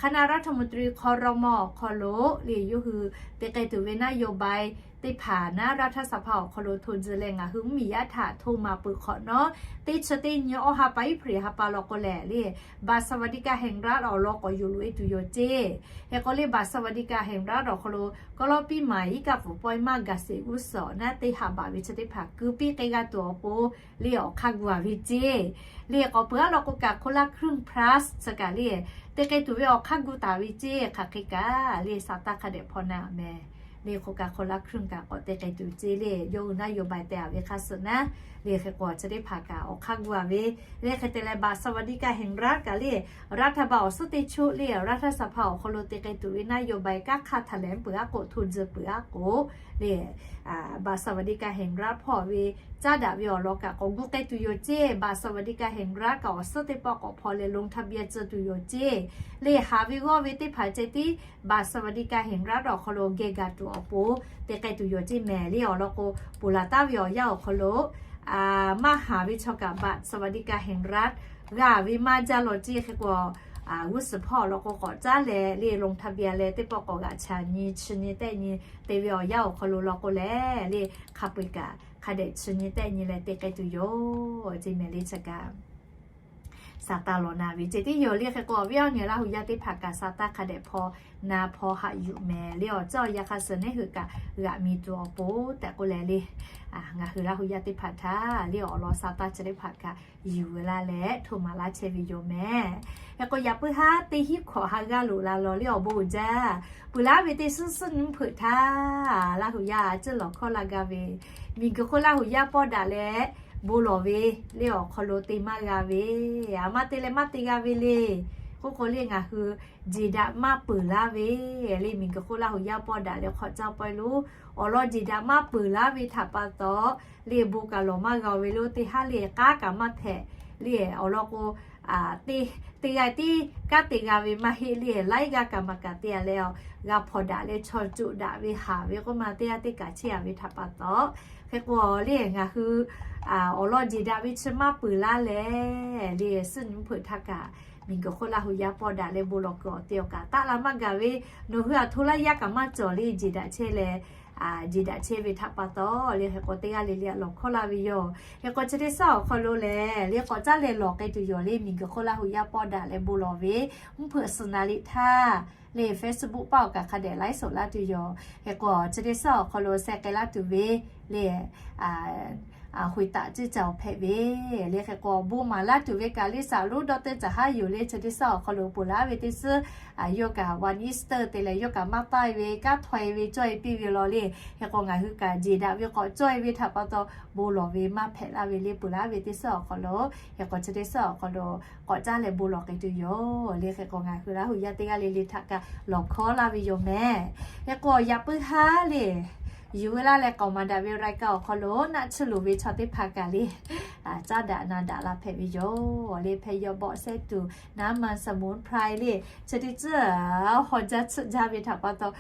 คณะรัฐมนตรี ครม. awˬ hk'aw lo le yawˇ hui te k'ai tuˬ ve นโยบาย teˇ hpaˍ naˉ รัฐสภา awˬ hk'aw lo hto tcuh leh ngaˬ hui mvuhˇmiˬ yaˇ htaꞈ hto maˍ peuˬ hk'awꞈ nawˉ, teˇ chi teˇ nyi, awˬ haˍ paˍ April haˍ paˍ law k'o lehˬ le, บัตรสวัสดิการแห่งรัฐ awˬ lawn k'awꞈ yuˬ loꞈ e tuˬ yoˬ ceˇ. Hk'e k'o le บัตรสวัสดิการแห่งรัฐ awˬ hk'aw lo กอลปีใหม่ iˉ kaˆ pfuhˍ pawehˇ maˇ gaˬ sheˍ g'uˇ suhˍ naˉ teˇ haˍ baꞈ ve chi teˇ hpaˍ keu piˇ k'ai g'a tuˬ awˬ pon le awˬ hk'aˇ gu a ve ceˇ. Le k'awꞈ peuˬ aˉ law k'o, kaꞈ คนละครึ่ง plus chi kaꞈ le te k'ai tuˬ ve awˬ hk'aˇ gu taˍ ve ceˇ. Hk'aˬ hk'e kaꞈ le sa taˇ hk'a dehꞈ hpaw na mehˍ. Le k'o kaꞈ คนละครึ่ง kaꞈ k'awꞈ te k'ai tuˬ ceˇ le, yawˇ hui นโยบาย teh a ve hk'a suh naˉ. Le hk'e k'o chi teˇ hpaˍ kaꞈ awˬ hk'aˇ gu a ve. Le hk'e te leh บัตรสวัสดิการแห่งรัฐ kaꞈ le รัฐบาล awˬ suhˉ teˇ choˆ le รัฐสภา awˬ hk'aw lo te k'ai tuˬ ve นโยบาย kaˇ hk'a htaꞈ lehˬ peuˬ aˉ k'o, hto tcuh peuˬ aˉ k'o le บัตรสวัสดิการแห่งรัฐ hpawˇ ve caˉ daꞈ ve awˬ lawn kaꞈ k'awꞈ gu k'ai tuˬ yoˬ ceˇ. บัตรสวัสดิการแห่งรัฐ kaꞈ awˬ suhˉ teˇ pawˆ k'awꞈ hpaw leh ลงทะเบียน tcuh tuˬ yoˬ ceˇ. Le haˍ ve g'awˇ ve teˇ hpaˍ ceh tiˉ บัตรสวัสดิการแห่งรัฐ awˬ hk'aw lo geh gaˬ tuˬ awˬ pon te k'ai tuˬ yoˬ ceˇ mehˍ. Le awˬ lawn k'o, ponˬ laˬ taˉ ve awˬ yanˇ awˬ hk'aw lo maˇ haˍ ve chaw kaꞈ บัตรสวัสดิการแห่งรัฐ g'a ve maˇ jaˇ law ceˇ. Hk'e k'o, g'uˇ suhˍ hpawˇ awˬ lawn k'o k'awꞈ caˉ leh le ลงทะเบียน leh teˇ pawˆ k'awꞈ g'aꞈ chaꞈ nyi chi nyi tehˆ nyi te ve awˬ yanˇ awˬ hk'aw lo law k'o lehˬ le, hk'a peu-eˬ kaꞈ hk'a dehꞈ chi nyi tehˆ nyi leh te k'ai tuˬ yoˬ ceˇ mehˍ. Le chi kaꞈ sa taˇ lawˬ na ve ceh tiˉ yoˬ. Le hk'e k'o, awˬ viˉ awˬ nyi Laˇ hu yaˇ teˇ hpaˍ kaꞈ sa taˇ hk'a dehꞈ hpaw na hpaw haꞈ yuˬ mehˍ. Le awˬ ceuˬ awˬ yanˇ hk'a suh neˇ hui kaꞈ g'aꞈ mi tuˬ awˬ pon tehꞈ k'oˆ leh le, ngaˬ hui Laˇ hu yaˇ teˇ hpaˍ htaꞈ le awˬ lawn sa taˇ chi teˇ hpaˍ kaꞈ yuˬ la leh hto maˍ laˇ chehˇ ve yoˬ mehˍ. Hk'e k'o, yaꞈ puiˉ haˉ teˇ hinˉ hkawꞈ ha g'aˇ loꞈ la law le awˬ bon uiˍ jaˇ. Peuˬ laˉ ve teˇ suhˉ suhˉ nyi mvuhˇ hpeuꞈ htaˇ, Laˇ hu yaˇ a ciˉ lawˬ hkawˇ la g'a ve, miˬguiˬ hk'oˆ Laˇ hu yaˇ pawˆ daꞈ leh bon lawˬ ve le awˬ hk'aw lo te maˇ g'a ve, a maˇ te leh maˇ te g'a ve le. K'oˆ k'o le ngaˬ hui jeˬ daꞈ maˇ peuˬ laˇ ve le, miˬguiˬ hk'oˆ Laˇ hu yaˇ pawˆ daꞈ leh hk'awꞈ caˇ pawehˇ lo awˬ lawn jeˬ daꞈ maˇ peuˬ laˇ ve htaꞈ pa taw, le bon kaꞈ lawˬ maˇ g'a ve lo teˇ haˉ le k'aˉ kaꞈ maˇ hpehꞈ le awˬ lawn k'o, teˇ g'aˇ tiˉ kanˉ te g'a ve maˇ heˆ le, laiˉ g'aˇ kaꞈ maˍ kaꞈ te a leh, g'a hpawnˬ daꞈ leh chaw coˬ daꞈ ve haˍ ve k'oˆ ma teˇ g'aˇ teˇ kaꞈ chehˇ a ve htaꞈ pa taw, hk'e k'o le ngaˬ hui awˬ lawn jeˬ daꞈ ve chi maˇ peuˬ laˇ leh le suhˉ nyi mvuhˇ hpeuꞈ htaˇ kaꞈ, miˬguiˬ hk'oˆ Laˇ hu yaˇ pawˆ daꞈ leh bon lawˬ kuiˬ awˬ te awˬ kaꞈ taˆ la maˇ gaˬ ve, nawˬ hui a hto laˇ yaˇ kaꞈ maˇ cawˬ le jeˬ daꞈ chehˇ leh jeˬ daꞈ chehˇ ve htaꞈ pa taw le hk'e k'o teˇ g'aˇ le le a lawˬ hkawˇ la ve yoˬ. Hk'e k'o chi teˇ suhˉ awˬ hk'aw lo lehˬ le k'awꞈ caˉ leh lawˬ k'ai tuˬ yoˬ le, miˬguiˬ hk'oˆ Laˇ hu yaˇ pawˆ daꞈ leh bon lawˬ ve mvuhˇ hpeuꞈ suhˍ naˍ liꞈ htaˇ le Facebook paˆ awˬ kaꞈ hk'a dehꞈ laiˉ soˍ laˇ tuˬ yoˬ. Hk'e k'o chi teˇ suhˉ awˬ hk'aw lo sheh k'ai laˇ tuˬ ve le หวยตัด ceˇ ca awˬ hpehꞈ ve le hk'e k'o bon maˍ laˇ tuˬ ve kaꞈ le saˍ lonˉ dawˇ teˇ caˬ haˉ yoˬ le chi teˇ suhˉ awˬ hk'aw lo peuˬ laˇ ve teˇ suhˉ, yawˇ kaꞈ one Easter te leh yawˇ kaꞈ maˇ taˆ e ve kanˉ htawˇ e ve cawˇ e piˇ ve law le. Hk'e k'o ngaˬ hui kaꞈ jeˬ daꞈ ve k'awꞈ cawˇ e ve htaꞈ pa taw bon lawˬ ve maˇ hpehꞈ laˇ ve le peuˬ laˇ ve teˇ suhˉ awˬ hk'aw lo, hk'e k'o chi teˇ suhˉ awˬ hk'aw lo k'awꞈ caˉ leh bon lawˬ k'ai tuˬ yoˬ le. Hk'e k'o ngaˬ hui Laˇ hu yaˇ teˇ g'aˇ le le htaꞈ kaꞈ lawˬ hkawˇ la ve yoˬ mehˍ. Hk'e k'o yaꞈ puiˉ haˉ le Yuˬ veu laˇ leh k'aoˍ maˍ daꞈ ve รายการ awˬ hk'aw lo naˆ tsuhˇ loˍ ve chaw teˇ hpaˍ kaꞈ le, caˉ daꞈ na daꞈ la hpehꞈ ve yoˬ le. Hpehꞈ yaw bawˆ sehˉ tuˬ น้ำมันสมุนไพร le, chi teˇ tcuhˇ haw jaˇ tsuhˆ jaˇ ve htaꞈ pa taw,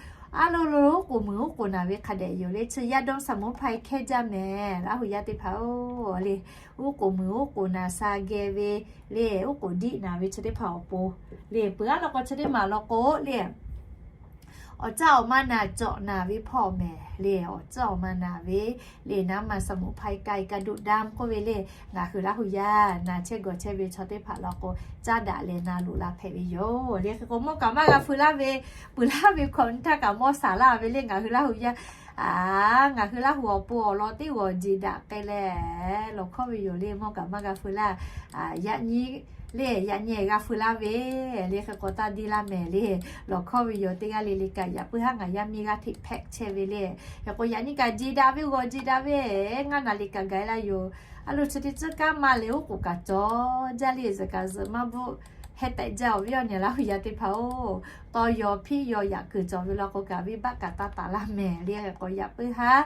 a lo lo oˉ k'oˍ muiˬ oˉ k'oˍ naˬ ve hk'a dehꞈ yoˬ le. Chi ยาดมสมุนไพร hkehˇ jaˇ mehˍ, Laˇ huˍ yaˇ teˇ hpaˍ-oˬ le. Oˉ k'oˍ muiˬ oˉ k'oˍ naˬ sha geh ve le, oˉ k'oˍ diˆ naˬ ve chi teˇ hpaˍ awˬ pon le. Peuˬ aˉ law k'o chi teˇ maˬ law k'o le, awˬ caˇ awˬ ma naˬ cawꞈ naˬ ve hpawˇ mehˍ le, awˬ caˇ awˬ ma naˬ ve le, น้ำมันสมุนไพร ไก่กระดูกดำ k'oˆ ve le. Ngaˬ hui Laˇ huˍ yaˇ naˬ chehˇ gawˬ chehˇ ve chaw teˇ hpaˍ law k'o, caˉ daꞈ leh na loꞈ la hpehꞈ ve yoˬ le. Hk'e k'o mawˇ kaꞈ maˇ g'a feu laˇ ve, peuˬ laˇ ve hkawꞈ nyi htaˇ kaꞈ mawˇ shaˍ laˇ ve le. Ngaˬ hui Laˇ huˍ yaˇ, a, ngaˬ hui Laˇ huˍ awˬ pon awˬ lawn teˇ g'awˬ jeˬ daꞈ k'ai leh lawˬ hkawˇ ve yoˬ le. Mawˇ kaꞈ maˇ g'a feu laˇ, yaꞈ nyi le, yaꞈ nyi g'a feu laˇ ve le. Hk'e k'o taˇ diˇ laˇ mehˍ le, lawˬ hkawˇ ve yoˬ. Teˇ g'aˇ le le kaꞈ yaꞈ puiˉ haˉ ngaˬ yaˇ miˇ g'aˇ hteꞈ hpehꞈ chehˇ ve le. Hk'e k'o yaꞈ nyi kaꞈ jeˬ daꞈ ve g'awˬ jeˬ daꞈ ve, ngaˇ naˬ le kaꞈ gaˬ e laˇ yoˬ. A lo chi teˇ tcuhˇ kaˉ ma le oˉ k'oˍ kaꞈ cawˬ jaˇ le. Zuhꞈ kaꞈ zuhꞈ maˇ bvuhˆ heh tehꞈ jaˇ awˬ viˉ awˬ nyi Laˇ huˍ yaˇ teˇ hpaˍ-oˬ, tawˇ yaw hpiˆ yaw yaꞈ kuiˬ cawˬ ve law k'o kaꞈ venˇ baˆ kaꞈ taˇ taˍ laˇ mehˍ le. Hk'e k'o yaꞈ puiˉ haˉ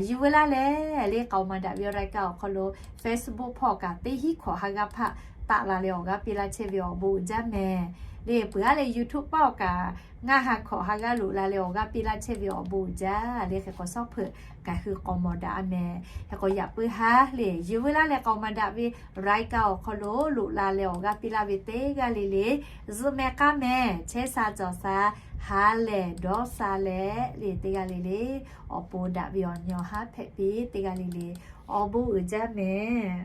yuˬ veu laˇ leh le, k'aoˍ maˍ daꞈ ve รายการ awˬ hk'aw lo Facebook hpawˇ kaꞈ teˇ hinˉ hkawꞈ ha g'aˇ hpaˆ taˆ la leh awˬ g'aˇ piˇ laˇ chehˇ ve awˬ bon uiˍ jaˇ mehˍ le. Peuˬ aˉ leh YouTube paˆ awˬ kaꞈ ngaˇ ha hkawꞈ ha g'aˇ loꞈ la leh awˬ g'aˇ piˇ laˇ chehˇ ve awˬ bon uiˍ jaˇ le. Hk'e k'o shawˉ hpeuꞈ ngaˬ hui k'aoˍ maˍ daꞈ mehˍ. Hk'e k'o yaꞈ puiˉ haˉ le yuˬ veu laˇ leh k'aoˍ maˍ daꞈ ve รายการ awˬ hk'aw lo loꞈ la leh awˬ g'aˇ piˇ laˇ ve teˇ g'aˇ le le, zuhꞈ mehˍ k'aˇ mehˍ, chehˇ sha cawˬ sha, ha lehˬ dawˇ sha leh le teˇ g'aˇ le le, awˬ pon daꞈ ve awˬ nyi awˬ haˉ hpehꞈ piˇ teˇ g'aˇ le le, awˬ bon uiˍ jaˇ mehˍ.